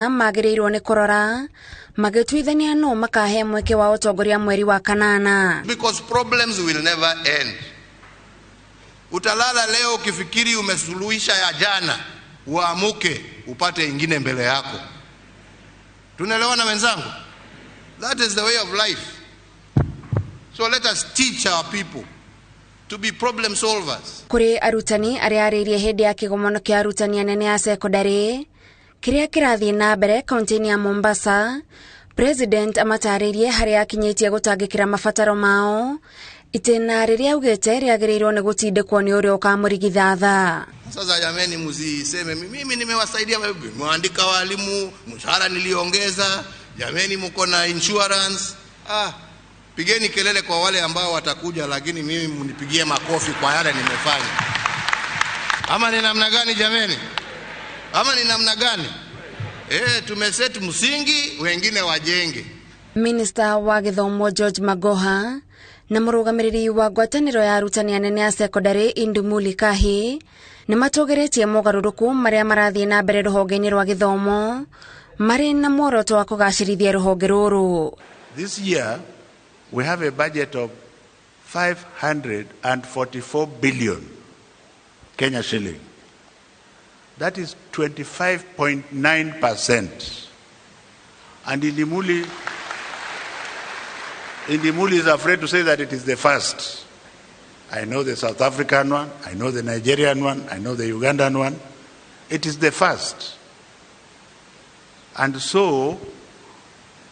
Magĩrĩirwo nĩ kũrora magĩtuithania nũ makahe mweke wa ũtongoria mweri wa kanana. Because problems will never end. Utalala leo ukifikiri umesuluhisha ya jana, uamuke upate ingine mbele yako. Tunaelewana wenzangu? That is the way of life. So let us teach our people to be problem solvers. Kũrĩ arutani arĩa arĩirie hĩndĩ ya kĩgomano kĩa arutani anene a cekondarĩ kĩrĩa kĩrathiĩ na mbere kaunti-inĩ ya Mombasa, President amatarĩirie harĩa akinyĩtie gũtangĩkĩra mabataro mao itĩna rĩrĩa augĩte rĩagĩrĩirwo nĩ gũtindĩkwo nĩ ũrĩa ũkamũrigithatha. Sasa jameni, msiseme mimi nimewasaidia, nimeandika walimu, mshahara niliongeza, jameni mko na insurance. Ah, pigeni kelele kwa wale ambao watakuja, lakini mimi mnipigie makofi kwa yale nimefanya. Ama ni namna gani jameni? Ama ni namna gani? Tumeset msingi, wengine wajenge. Minister wa gĩthomo George Magoha na mũrũgamĩrĩri wa ngwatanĩro ya arutani anene a cekondarĩ Indumuli Kahi nĩ matũgĩrĩtie mogarũrũku marĩa marathiĩ na mbere rũhonge-inĩ rwa gĩthomo marĩ na muoroto wa kũgacĩrithia rũhonge rũrũ. This year we have a budget of 544 billion Kenya shilling. That is 25.9%. And Indimuli is afraid to say that it is the first. I know the South African one, I know the Nigerian one, I know the Ugandan one. It is the first. And so,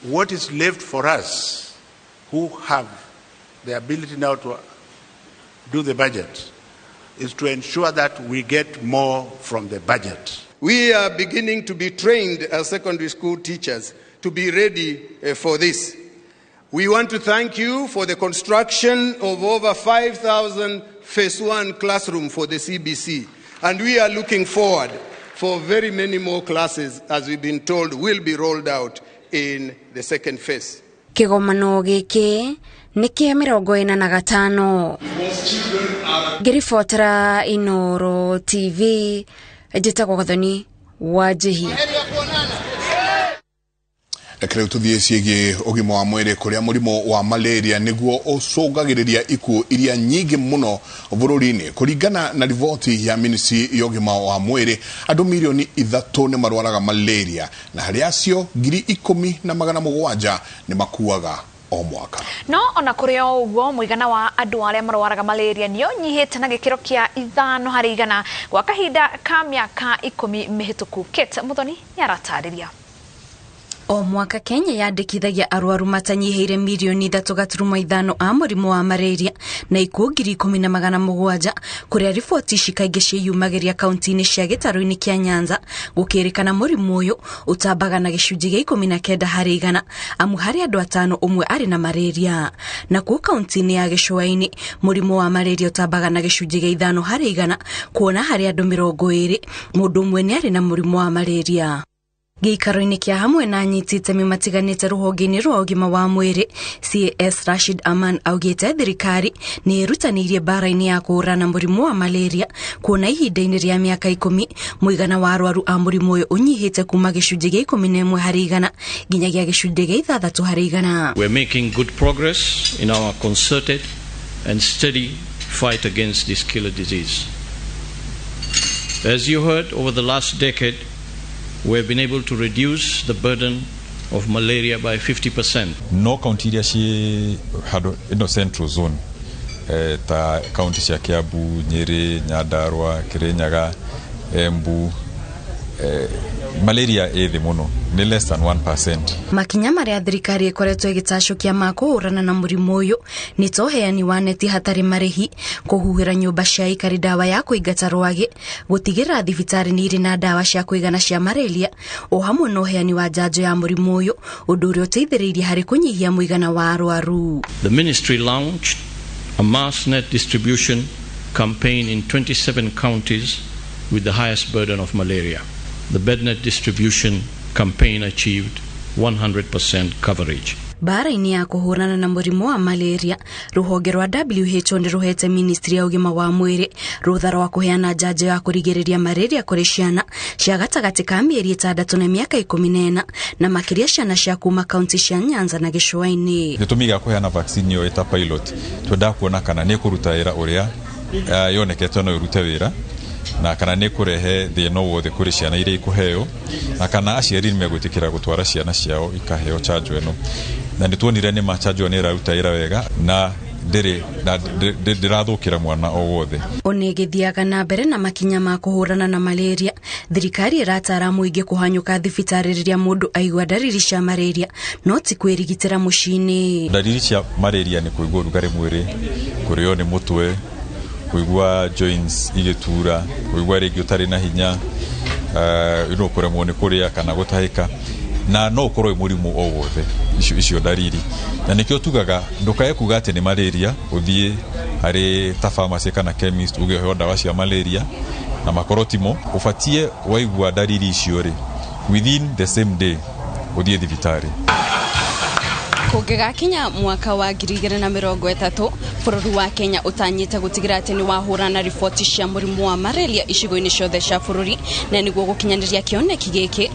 what is left for us who have the ability now to do the budget is to ensure that we get more from the budget. We are beginning to be trained as secondary school teachers to be ready for this. We want to thank you for the construction of over 5,000 phase 1 classroom for the CBC. And we are looking forward for very many more classes, as we've been told, will be rolled out in the second phase. Kĩgomano gĩkĩ nĩ kĩa 45. Ngĩribotera Inooro TV, njĩtagwo Gathoni wa Njihia. Reke rĩu tũthiĩ ciĩgiĩ ũgima wa mwĩrĩ kũrĩa mũrimũ wa malaria nĩguo ũcũngagĩrĩria ikuũ iria nyingĩ mũno bũrũri-inĩ. Kũringana na riboti ya ministry ya ũgima wa mwĩrĩ, andũ 3 milioni nĩ marwaraga malaria na harĩ acio 10,700 nĩ makuaga o mwaka. No ona kũrĩ o ũguo, mũigana wa andũ arĩa marwaraga malaria nĩ ũnyihĩte na gĩkĩro kĩa 5% gwa kahinda ka mĩaka 10 mĩhĩtũku. Kate Muthoni nĩ aratarĩria. O mwaka Kenya yandĩkithagia arwaru matanyihĩire 3.5 milioni a mũrimũ wa malaria na ikuũ 10,700, kũrĩa riboti ici kaingĩ ciĩyumagĩria kaunti-inĩ cia gĩtarũ-inĩ kĩa Nyanza. Gũkĩrĩkana mũrimũ ũyũ ũtambaga na gĩcunjĩ gĩa 19%, amu harĩ andũ atano ũmwe arĩ na malaria. Nakuo kaunti-inĩ ya gĩcũa-inĩ mũrimũ wa malaria ũtambaga na gĩcunjĩ gĩa 5%, kuona harĩ andũ 20 mũndũ ũmwe nĩ arĩ na mũrimũ wa malaria. Gĩikaro-inĩ kĩa hamwe na anyiti itemi matiganĩte rũhonge-inĩ rwa ũgima wa mwĩrĩ, CAS Rashid Aman augĩte thirikari nĩ ĩrutanĩirie mbara-inĩ ya kũhũrana mũrimũ wa malaria, kuona ihinda-inĩ rĩa mĩaka 10 mũigana wa arwaru a mũrimũ ũyũ ũnyihĩte kuma gĩcunjĩ gĩa 11% nginyagia gĩcunjĩ gĩa 6%. We're making good progress in our concerted and steady fight against this killer disease. As you heard, over the last decade, we have been able to reduce the burden of malaria by 50%. No kaunti iria ciĩ handũ ĩno central zone, ta kaunti cia Kiambu, Nyeri, Nyandarua, Kirinyaga, Embu, malaria ĩ thĩ mũno, nĩ less than 1%. Makinya marĩa thirikari ĩkoretwo ĩgĩtacũkia ma kũhũrana na mũrimũ ũyũ nĩ ta ũheani wa neti hatarĩ marĩhi, kũhuhĩra nyũmba cia aikari ndawa ya kũingata rwagĩ, gũtigĩrĩra thibitarĩ nĩ irĩ na ndawa cia kũigana cia malaria, o hamwe na ũheani wa njanjo ya mũrimũ ũyũ, ũndũ ũrĩa ũteithĩrĩirie harĩ kũnyihia mũigana wa arwaru. The ministry launched a mass net distribution campaign in 27 counties with the highest burden of malaria. The bednet distribution campaign achieved 100% coverage. Mbara-inĩ ya kũhũrana na mũrimũ wa malaria, rũhonge rwa WHO nĩ rũhete ministry ya ũgima wa mwĩrĩ rũtha rwa kũheana njanjo ya kũrigĩrĩria malaria kũrĩ ciana cia gatagatĩ ka mĩeri 6 na mĩaka 14 na makĩria ciana cia kuma kaunti cia Nyanza na Gĩcũa-inĩ. Gĩtũmi gĩa kũheana vaccine ĩyo ĩta pilot, twendaga kuona kana nĩ ĩkũruta wĩra ũrĩa yonekete no ĩrute wĩra, na kana nĩ kũrehe thĩna wothe kũrĩ ciana iria ikũheo, na kana aciari nĩ megwĩtĩkĩra gũtwara ciana ciao ikaheo chanjo ĩno. Na nĩ tuonire nĩ ma chanjo nĩ ĩraruta wĩra wega na ndĩrathũkĩra mwana o wothe. Ona ĩgĩthiaga na mbere na makinya ma kũhũrana na malaria, thirikari ĩratara mũingĩ kũhanyũka thibitarĩ rĩrĩa mũndũ aigua ndariri cia malaria, no ti kwĩrigitĩra mũciĩ-inĩ. Ndariri cia malaria nĩ kũigua ũrugarĩ mwĩrĩ, kũrĩo nĩ mũtwe, kũigua joints igĩtura, kũigua rĩngĩ ũtarĩ na hinya, no kũremwo nĩ kũrĩa kana gũtahĩka, na no ũkorwo wĩ mũrimũ o wothe icio ndariri. Na nĩkĩo tugaga ndũkae kuga atĩ nĩ malaria, ũthiĩ harĩ ta pharmacy kana chemist uge ũheo ndawa cia malaria na makorwo timo. Ũbatiĩ waigua ndariri icio rĩ, within the same day ũthiĩ thibitarĩ. Kũngĩgakinya mwaka wa 2030, bũrũri wa Kenya ũtanyĩte gũtigĩra atĩ nĩ wahũrana riboti cia mũrimũ wa malaria icigo-inĩ ciothe cia bũrũri, na nĩguo gũkinyanĩria kĩoneki gĩkĩ,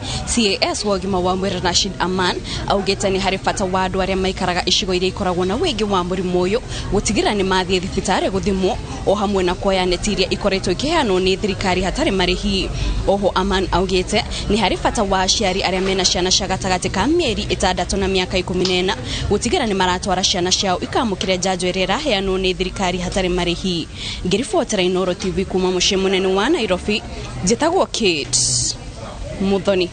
CAS wa ũgima wa mwĩrĩ Rashid Aman augĩte nĩ harĩ bata wa andũ arĩa maikaraga icigo iria ikoragwo na wĩingĩ wa mũrimũ ũyũ gũtigĩrĩra nĩ mathiĩ thibitarĩ gũthimwo, o hamwe na kuoya neti iria ikoretwo ikĩheanwo nĩ thirikari hatarĩ marĩhi. Oho Aman augĩte nĩ harĩ bata wa aciari arĩa mena ciana cia gatagatĩ ka mĩeri 6 na mĩaka 14 gũtigĩrĩra nĩ maratwara ciana ciao ikamũkĩre njanjo ĩrĩa ĩraheanwo nĩ thirikari hatarĩ marĩhi. Ngĩribotera Inooro TV kuma mũciĩ mũnene wa Nairobi, njĩtagwo Kate Muthoni.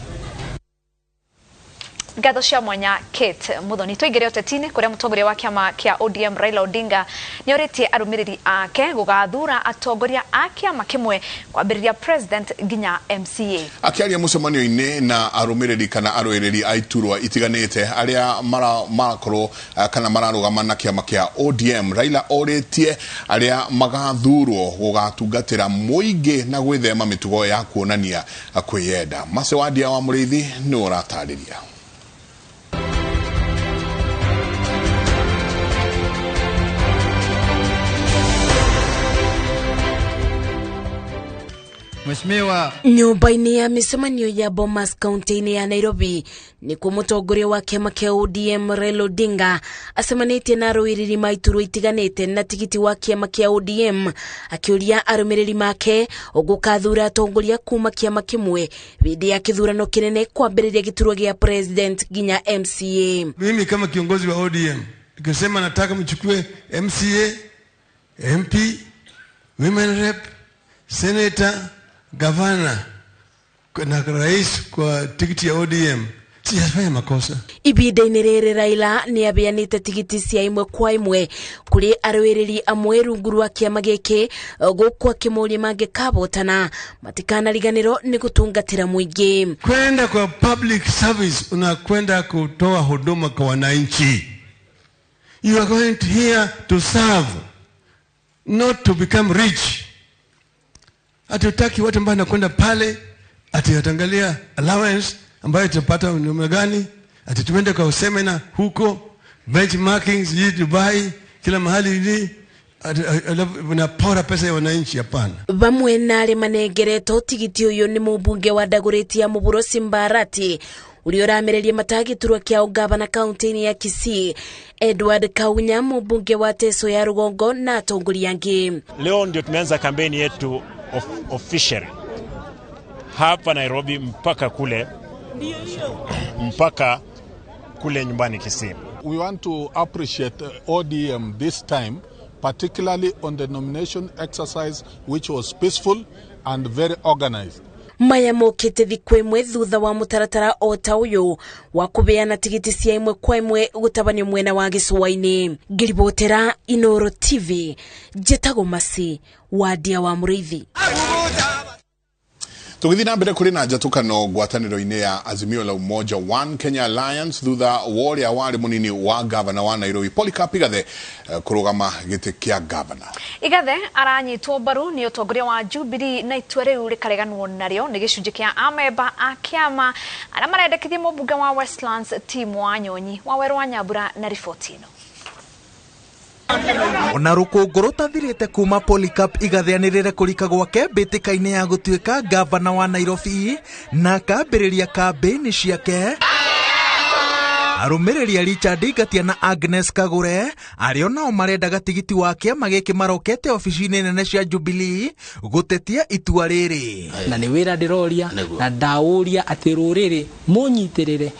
Ngatho cia mwanya Kate Muthoni. Tũingĩre ũteti-inĩ kũrĩa mũtongoria wa kĩama kĩa ODM Raila Odinga nĩorĩtie arũmĩrĩri ake gũgathura atongoria a kĩama kĩmwe kwambĩrĩria president nginya MCA. Akĩaria mũcemanio-inĩ na arũmĩrĩri kana arũĩrĩri a iturwa itiganĩte arĩa marakorwo kana mararũgama na kĩama kĩa ODM, Raila orĩtie arĩa magathurwo gũgatungatĩra mũingĩ na gwĩthema mĩtugo ya kuonania kwĩyenda. Macewandia wa Mũrĩithi nĩ ũratarĩria. Mheshimiwa nyũmba-inĩ ya mĩcemanio ya Bomas kaunti-inĩ ya Nairobi nĩkuo mũtongoria wa kĩama kĩa ODM Raila Odinga acemanĩtie na arũĩrĩri ma iturwa itiganĩte na tigiti wa kĩama kĩa ODM, akĩũria arũmĩrĩri make gũkathura atongoria kuma kĩama kĩmwe hĩndĩ ya kĩthurano kĩnene kwambĩrĩria gĩturwa gĩa president nginya MCA. Mimi kama kiongozi wa ODM nikisema nataka mchukue MCA, MP, women rep, senator, gavana na rais kwa tikiti ya ODM, sijafanya makosa. Ibinda-inĩ rĩrĩ Raila nĩ abeanĩte tigiti cia ĩmwe kwa ĩmwe kũrĩ arũĩrĩri amwe rungu rwa kĩama gĩkĩ, gũkũ akĩmoria mangĩkabotana matikanariganĩrwo nĩ gũtungatĩra mũingĩ. Kwenda kwa public service unakwenda kutoa huduma kwa wananchi. You are going to here to serve, not to become rich. Hatutaki watu ambao wanakwenda pale ati watangalia allowance ambayo tutapata namna gani, ati tuende kwa semina huko benchmarking sijui Dubai kila mahali ni unapora pesa ya wananchi. Hapana. Vamwe na arĩa manengeretwo tigiti ũyũ nĩ mũmbunge wa Dagoretti ya Mũhuro Simba Arati ũrĩa ũramereria mata gĩturwa kĩa ũgavana kaunti-inĩ ya Kisii, Edward Kaunya mũmbunge wa Teso ya Rũgongo na atongoria angĩ. Leo ndio tumeanza kampeni yetu officially hapa Nairobi mpaka kule nyumbani Kisii. We want to appreciate ODM this time, particularly on the nomination exercise which was peaceful and very organized. Maya mokĩte thikũ ĩmwe thutha wa mũtaratara o ta ũyũ wa kũbeana tigiti cia ĩmwe kwa ĩmwe gũtabanio mwena wa gĩcũa-inĩ. Ngĩribotera Inooro TV, njĩtagwo Masi Wadia wa Mũrĩithi. Tũgĩthiĩ na mbere kũrĩ na njatũkano ngwatanĩro-inĩ ya Azimio la Umoja One Kenya Alliance thutha wa ũrĩa warĩ mũnini wa gavana wa Nairobi Polycarp Igathe kũrũgama gĩtĩ kĩa gavana. Igathe aranyitwo mbaru nĩ ũtongoria wa Jubilee na itua rĩu rĩkareganwo narĩo nĩ gĩcunjĩ kĩa amemba a kĩama arĩa marendekithia mũmbunge wa Westlands Tim Wanyonyi. Wawerũ wa Nyambura na riboti ĩno. Ona rũkũngũ rũtathirĩte kuma Polycarp Igathe anĩrĩre kũrika gwake mbĩtĩka-inĩ ya gũtuĩka gavana wa Nairobi na akambĩrĩria kambĩini ciake, arũmĩrĩri a Richard Ngatia na Agnes Kagure arĩa onao marendaga tigiti wa kĩama gĩkĩ marokete obici-inĩ nene cia Jubilee gũtetia itua rĩrĩ. Na nĩ wĩra ndĩroria na ndaũria atĩ rũrĩrĩ mũnyitĩrĩre,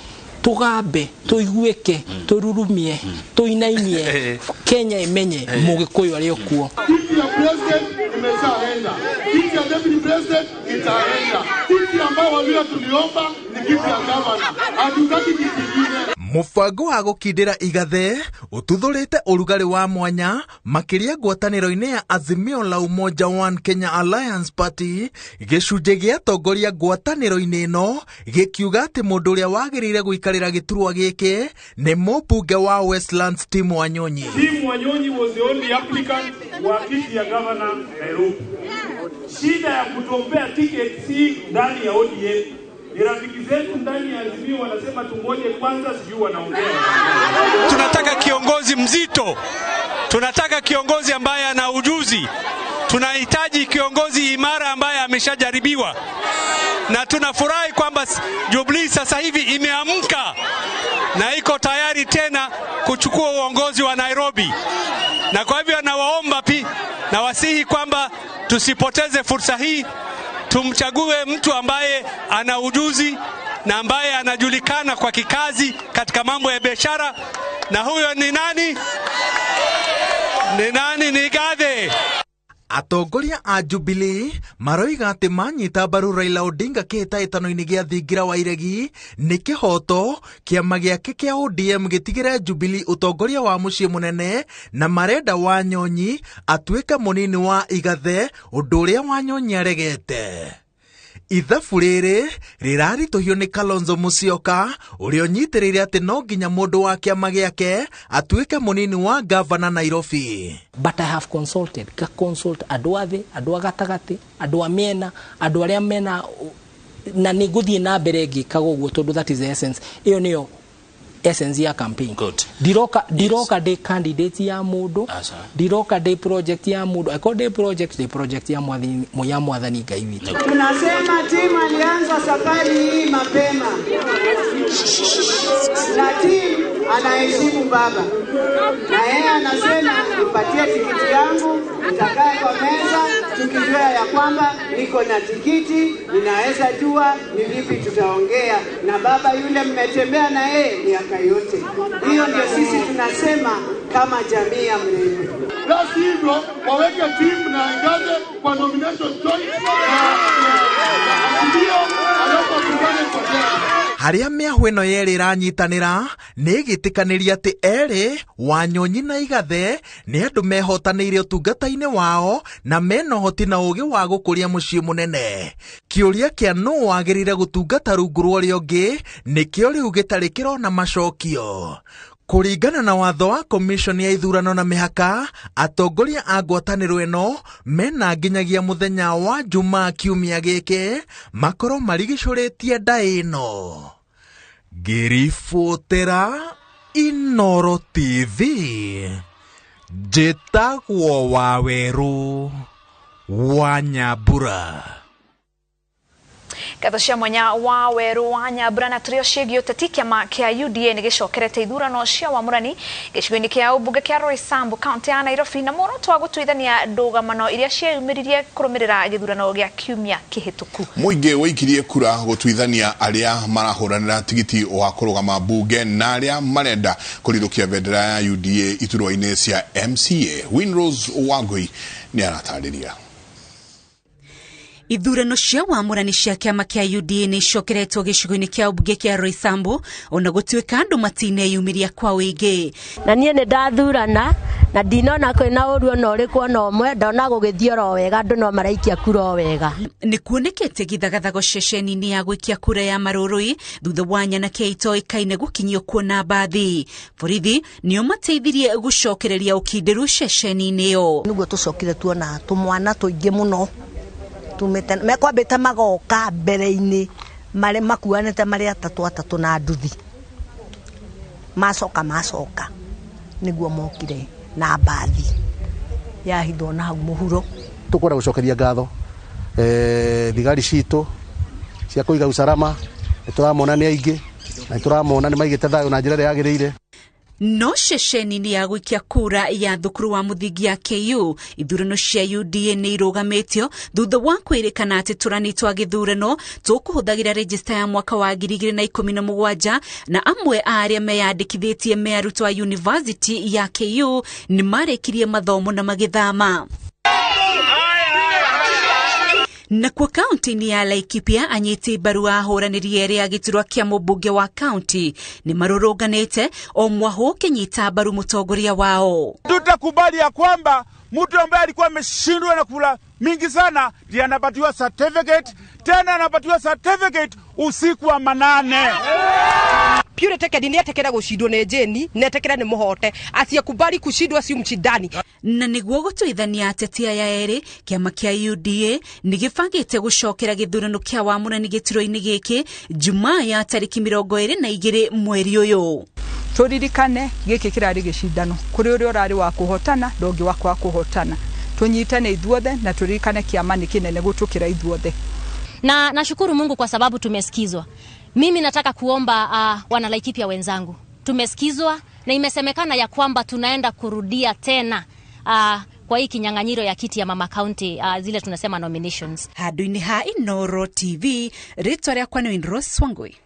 tugambe, tuiguĩke, tururumie, tuinainie, Kenya imenye Mũgĩkũyũ arĩ okuo. Kiti ya president imeshaenda, kiti ya deputy president itaenda, kiti ambao walio tuliomba ni kiti ya governor, hatutaki kiti kingine. Mũbango wa gũkindĩra Igathe ũtuthũrĩte ũrugarĩ wa mwanya makĩria ngwatanĩro-inĩ ya Azimio la Umoja One Kenya Alliance Party. Gĩcunjĩ gĩa atongoria ngwatanĩro-inĩ ĩno gĩkiuga atĩ mũndũ ũrĩa wagĩrĩire gũikarĩra gĩturwa gĩkĩ nĩ mũmbunge wa Westlands Tim Wanyonyi. Tim Wanyonyi was the only applicant wa kiti ya governor Nairobi. Shida ya kutombea ticket si ndani ya ODM. Ni rafiki zetu ndani ya Azimio wanasema tungoje kwanza, sijui wanaongea. Tunataka kiongozi mzito. Tunataka kiongozi ambaye ana ujuzi. Tunahitaji kiongozi imara ambaye ameshajaribiwa. Na tunafurahi kwamba Jubilee sasa hivi imeamka na iko tayari tena kuchukua uongozi wa Nairobi. Na kwa hivyo nawaomba pia na wasihi kwamba tusipoteze fursa hii. Tumchague mtu ambaye ana ujuzi na ambaye anajulikana kwa kikazi katika mambo ya biashara. Na huyo ni nani? Ni nani? Ni Igathe. Atongoria a Jubilee maroiga atĩ manyita mbaru Raila Odinga kĩhĩtahĩtano-inĩ gĩa thingira wa iregi nĩ kĩhoto kĩama gĩake kĩa ODM gĩtigĩre Jubilee ũtongoria wa mũciĩ mũnene na marenda Wanyonyi atuĩke mũnini wa Igathe, ũndũ ũrĩa Wanyonyi aregete. Ithabu rĩrĩ rĩraritũhio nĩ Kalonzo Musyoka ũrĩa ũnyitĩrĩire atĩ no nginya mũndũ wa kĩama gĩake atuĩke mũnini wa gavana Nairobi. But I have consulted, ka consult andũ a thĩ, andũ a gatagatĩ, andũ a mĩena, andũ arĩa mena, na nĩ ngũthiĩ na mbere ngĩkaga ũguo tondũ that is the essence. Ĩyo nĩyo essence ya campaign. Good. Ndiroka ndĩ candidate ya mũndũ, ndiroka ndĩ project ya mũndũ. Akorwo ndĩ project, ndĩ project ya mwathani Ngai witũ. Tunasema timu alianza safari hii mapema na timu anaheshimu baba, na yeye anasema nipatie tikiti yangu, nitakaa kwa meza tukijua ya kwamba niko na tikiti, ninaweza jua ni vipi tutaongea na baba yule mmetembea na yeye miaka yote. Hiyo ndio sisi tunasema kama jamii ya Mrembe. La sivyo waweke timu na Igathe kwa nomination joint na ndio alafu tungane kwa tena. Harĩa mĩahũ ĩno yerĩ ĩranyitanĩra nĩ ĩgĩtĩkanĩria atĩ erĩ Wanyonyi na Igathe nĩ andũ mehotanĩire ũtungata-inĩ wao na mena ũhoti na ũũgĩ wa gũkũria mũciĩ mũnene. Kĩũria kĩa nũ wagĩrĩire gũtungata rungu rwa ũrĩa ũngĩ nĩkĩo rĩu gĩtarĩ kĩrona macokio. Kũringana na watho wa Commission ya ithurano na mĩhaka, atongoria a ngwatanĩro ĩno mena nginyagia mũthenya wa Jumaa kiumia gĩkĩ makorwo marigicũrĩtie ndaĩ ĩno. Ngĩribotera Inooro TV, njĩtagwo Wawerũ wa Nyambura. Ngatho cia mwanya wa Werũ wa Nyambura. Na tũrĩ o ciĩgiĩ ũteti, kĩama kĩa UDA nĩ gĩcokerete ithurano cia wamũrani gĩcigo-inĩ kĩa ũmbunge kĩa Roysambu kaunti ya Nairobi na muoroto wa gũtuithania ndũgamano iria cieyumĩririe kũrũmĩrĩra gĩthurano gĩa kiumia kĩhĩtũku. Mũingĩ waikirie kura gũtuithania arĩa marahũranĩra tigiti wa kũrũgama mbunge na arĩa marenda kũrirũkia bendera ya UDA iturwa-inĩ cia MCA. Winrose Wangui nĩ aratarĩria. Ithurano cia wamũrani cia kĩama kĩa UDA nĩ icokeretwo gĩcigo-inĩ kĩa ũmbunge kĩa Roysambu ona gũtuĩka andũ matineyumĩria kwa ũingĩ. Na niĩ nĩ ndathurana Na ndinona kwĩna ũru ona ũrĩkũ ona ũmwe, ndona gũgĩthiĩ oro wega, andũ no maraikia kura o wega. Nĩ kuonekete gĩthagathago ceceni-inĩ ya gwĩkia kura ya Marũrũi thutha wa nyanake itoĩkaine gũkinyio kuo na mbathi. Borithi nĩo mateithirie gũcokereria ũkindĩru ceceni-inĩ ĩyo. Nĩguo tũcokire tuona tũmwana tũingĩ mũno tumĩte mekwambĩte magoka mbere-inĩ marĩ makuanĩte marĩ atatũ atatũ na nduthi, macoka macoka nĩguo mokire na mbathi yahithwo na hau mũhuro. Tukwenda gucokeria ngatho thigari citũ cia kũiga usalama, nĩtũramona nĩ aingĩ na nĩtũramona nĩ maigĩte thayũ na njĩra ĩrĩa yagĩrĩire. No ceceni-inĩ ya gwĩkia kura ya thukuru wa mũthingi ya KU ithurano cia UDA nĩ irũgamĩtio thutha wa kwĩrĩkana atĩ tũrani twa gĩthurano tũkũhũthagĩra rejista ya mwaka wa 2017 na amwe a arĩa meyandĩkithĩtie me arutwo a university ya KU nĩ marĩkirie mathomo na magĩthama. Nakuo kaunti-inĩ ya Laikipia anyiti mbaru a ahũranĩri erĩ a gĩturwa kĩa mũmbunge wa kaunti nĩ marũrũnganĩte o mwahũ ũkĩnyita mbaru mũtongoria wao. Tutakubali ya kwamba mtu ambaye alikuwa ameshindwa na kula mingi sana ndiye anapatiwa certificate, tena anapatiwa certificate usiku wa manane. Purity Kedi nĩetĩkĩra gũcindwo nĩ Jane, nĩetĩkĩra nĩ mũhote, asiekubali kushindwa si mshindani. Na nĩguo gũtuithania ateti aya erĩ, kĩama kĩa UDA nĩ gĩbangĩte gũcokera gĩthurano kĩa wamũrani gĩturwa-inĩ gĩkĩ Jumaa ya tarĩki 22 mweri ũyũ. Tũririkane gĩkĩ kĩrarĩ gĩcindano, kũrĩ ũrĩa ũrarĩ wa kũhotana na ũngĩ wa kwaga kũhotana. Tũnyitane ithuothe na tũririkane kĩama nĩ kĩnene gũtũkĩra ithuothe. Na nashukuru Mungu kwa sababu tumesikizwa. Mimi nataka kuomba wana Laikipia wenzangu. Tumesikizwa na imesemekana ya kwamba tunaenda kurudia tena kwa hii kinyang'anyiro ya kiti ya mama county, zile tunasema nominations. Handũ-inĩ ha Inooro TV, rĩtwa rĩakwa nĩ Rose Wangui.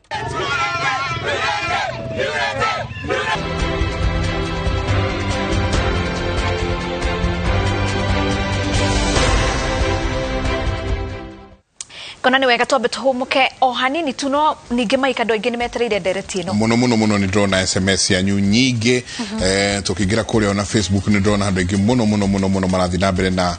Kona nĩ wega twambe tũhũmũke o hanini tu, no ningĩ maika andũ aingĩ nĩ metereire ndereti ĩno mũno mũno mũno. Nĩ ndĩrona SMS yanyu nyingĩ, tũkĩingĩra kũrĩa ona Facebook nĩ ndĩrona andũ aingĩ mũno mũno mũno mũno marathiĩ na mbere na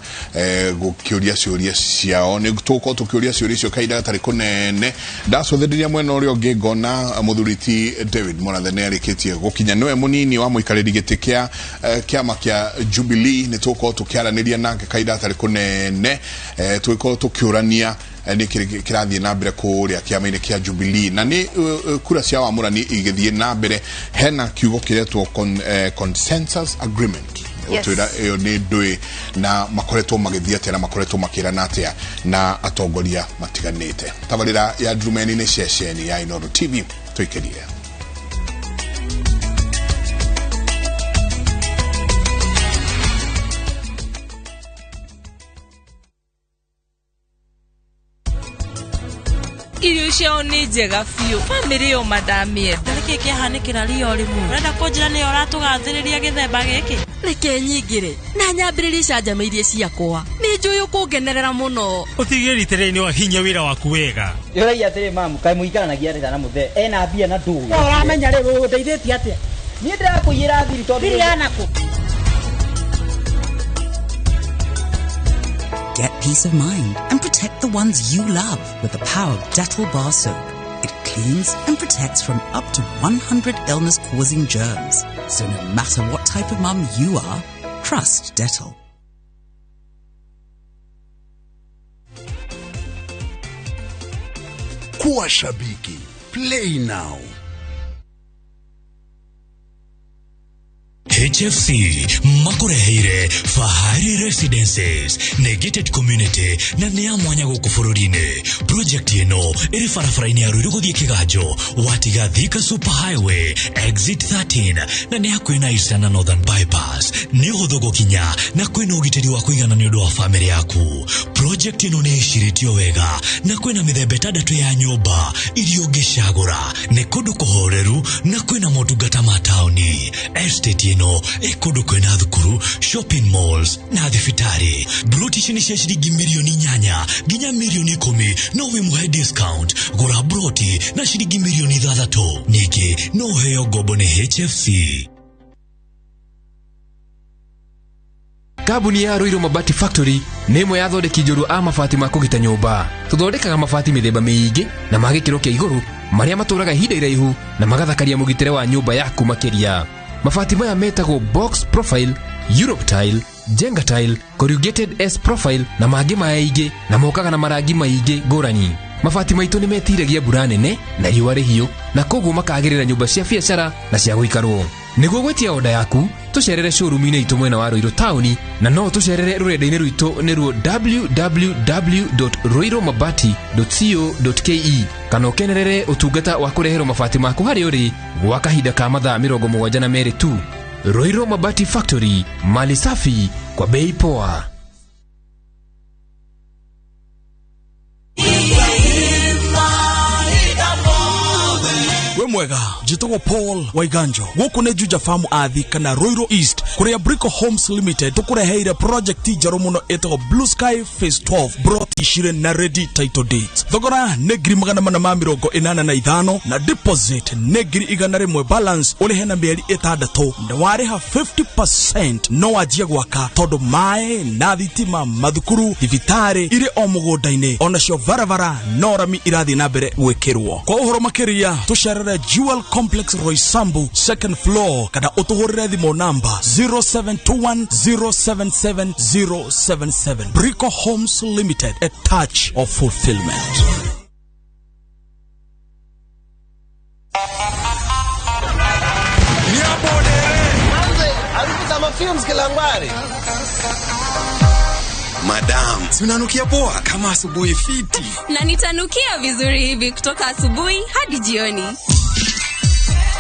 gũkĩũria ciũria ciao. Nĩ tũgũkorwo tũkĩũria ciũria icio kahinda gatarĩ kũnene. Ndacũthĩrĩria mwena ũrĩa ũngĩ ngona mũthuri ti David Mũrathe nĩ arĩkĩtie gũkinya, nĩwe mũnini wa mũikarĩri gĩtĩ kĩa kĩama kĩa Jubilee. Nĩ tũgũkorwo tũkĩaranĩria nake kahinda gatarĩ kũnene, tũgĩkorwo tũkĩũrania nĩ kĩrathiĩ na mbere kũrĩa kĩama-inĩ kĩa Jubilee, na nĩ kura cia wamũrani igĩthiĩ na mbere. Hena kiugo kĩretwo consensus agreement. Ũtwĩra ĩyo nĩ ndũĩ na makoretwo magĩthiĩ atĩa na makoretwo makĩrana atĩa na atongoria matiganĩte. Tabarĩra ya Ndurumeni nĩ ceceni ya Inooro TV, tũikĩrie. Irio ciao nĩ njega biũ, bamĩrĩ ĩyo mandamĩenda. Nĩkĩ kĩahanĩkĩra ria rĩmwe? Ũrenda kũnjĩra nĩyo ũratũgathĩrĩria gĩthemba gĩkĩ? Reke nyingĩre na nyambĩrĩrie canjama iria ciakwa. Nĩ njũĩ ũkũngenerera mũno. Ũtige rita rĩrĩ nĩwahinyia wĩra waku wega. Ũragia atĩrĩ mamu, kaĩ mũikaranagia atĩa na mũthee? Ena mbia na ndũĩ. Ũramenya rĩu ũndeithĩtie atĩa? Niĩ ndĩrakũiyĩra thiri tondũ Thiri yanakũ? Get peace of mind and protect the ones you love with the power of Dettol Bar Soap. It cleans and protects from up to 100 illness-causing germs. So no matter what type of mum you are, trust Dettol. Kuwa shabiki. Play now. HFC makureheire Fahari Residences nĩ gated community na nĩ ya mwanya gũkũ bũrũri-inĩ. Project ĩno ĩrĩ barabara-inĩ ya Ruiru gũthiĩ Kĩganjo, watiga Thika Super Highway exit 13 na nĩ hakuhĩ na Eastern na Northern Bypass. Nĩ ũhũthũ gũkinya na kwĩna ũgitĩri wa kũigana nĩ ũndũ wa famĩlĩ yaku. Project ĩno nĩ ĩcirĩtio wega na kwĩna mĩthemba ĩtandatũ ya nyũmba iria ũngĩcagũra. Nĩ kũndũ kũhoreru na kwĩna motungata ma taũni. Estate ĩno ĩ kũndũ kwĩna thukuru, shopping malls na thibitarĩ. Broti ici nĩ cia ciringi mirioni 8 nginya mirioni 10, no wĩmũhe discount. Gũra broti na ciringi mirioni 6. Ningĩ no ũheo ngombo nĩ HFC. Kambuni ya Ruiru Mabati Factory nĩ ĩmwe ya athondeki njorua a mabati ma kũgita nyũmba. Tũthondekaga mabati mĩthemba mĩingĩ na ma gĩkĩro kĩa igũrũ marĩa matũraga ihinda iraihu na magathakaria mũgitĩre wa nyũmba yaku makĩria. Mabati maya metagwo box profile, Europe tile, Jenga tile, corrugated S profile na mangĩ maingĩ na mokaga na marangi maingĩ ngũrani. Mabati maitũ nĩ metiragia mbura nene na riũa rĩhiũ na koguo makagĩrĩra nyũmba cia biacara na cia gũikarwo. Nĩguo gwĩtia oda yaku, tũcerere showroom-inĩ itũ mwena wa Ruiru taũni na no tũcerere rũrenda-inĩ rwitũ nĩruo www.ruirumabati.co.ke kana ũkenerere ũtungata wa kũreherwo mabati maku harĩa ũrĩ gwa kahinda ka mathaa 72 tu. Ruiru Mabati Factory, mali safi kwa bei poa. We mwega njĩtagwo Paul Waiganjo gũkũ nĩ Juja Farm athi kana Ruiru East kũrĩa Brico Homes Limited tũkũreheire project njerũ mũno ĩtagwo Blue Sky Phase 12 broti cirĩ na ready title deeds. Thogora nĩ 485 na deposit nĩ 100 balance ũrĩhe na mĩeri 6 na warĩha 50% no wanjie gwaka tondũ maĩ na thitima mathukuru thibitarĩ irĩ o mũgũnda-inĩ onacio barabara no rami irathiĩ na mbere gwĩkĩrwo. Kwa ũhoro makĩria tũcerere Jewel Complex Roysambu second floor kana utuhurire thimũ namba 0721077077. Brico Homes Limited, a touch of fulfillment. Madam, si unanukia poa kama asubuhi fiti. Na nitanukia vizuri hivi kutoka asubuhi hadi jioni.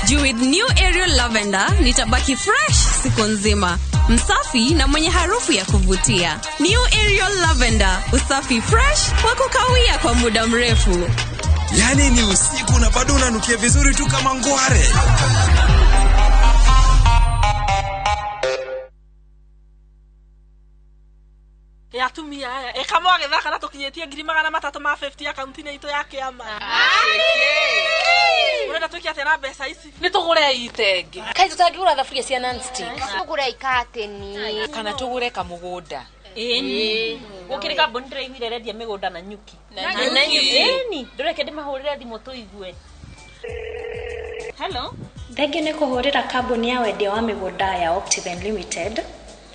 Juu with new Ariel Lavender nitabaki fresh siku nzima, msafi na mwenye harufu ya kuvutia. New Ariel Lavender, usafi fresh wa kukawia kwa muda mrefu. Yani ni usiku na bado unanukia vizuri tu kama ngware. Ya atumia aya ĩka mwagĩthaka na tũkinyĩtie 350 akaunti-inĩ itũ ya kĩama. Ũrenda twĩke atĩa na mbeca ici? Nĩ tũgũre itenge. Kaĩ tũtangĩgũra thaburia cia non-stick? Tũgũre ikateni. Kana tũgũre kamũgũnda. Ĩni. Gũkĩrĩ kambuni ndĩraiguire ĩrendia mĩgũnda na nyuki. Na nyuki. Ĩni. Ndũreke ndĩmahũrĩre thimũ tũigue. Hello. Thengiũ nĩ kũhũrĩra kambuni ya wendia wa mĩgũnda ya Optiven Limited.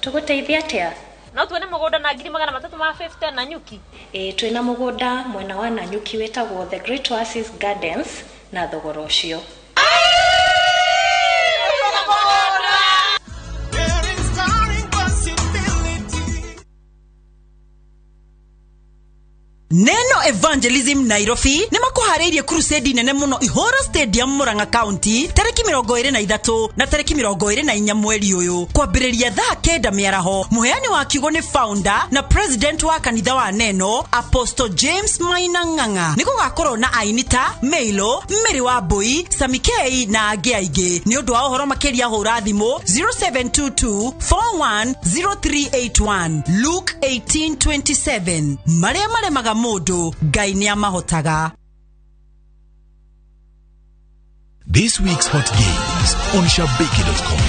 Tũgũteithia atĩa? No tuone mũgũnda na 350 na nyuki. Ĩĩ twĩna mũgũnda mwena wa Nanyuki wĩtagwo The Great Oasis Gardens na thogora ũcio. Neno Evangelism Nairobi nĩ makũharĩirie crusade nene mũno Ihora Stadium Murang'a County tarĩki 23 na tarĩki 24 mweri ũyũ kwambĩrĩria thaa 9 mĩaraho. Mũheani wa kiugo nĩ founder na president wa kanitha wa Neno Apostle James Maina Ng'ang'a. Nĩ gũgakorwo na aini ta Milo, Mary Wambui, Sami K na angĩ aingĩ. Nĩ ũndũ wa ũhoro makĩria hũra thimũ 0722 410381. Luke 18:27. Marĩa maremaga mũndũ Ngai nĩ amahotaga. This week's hot games on Shabiki.com.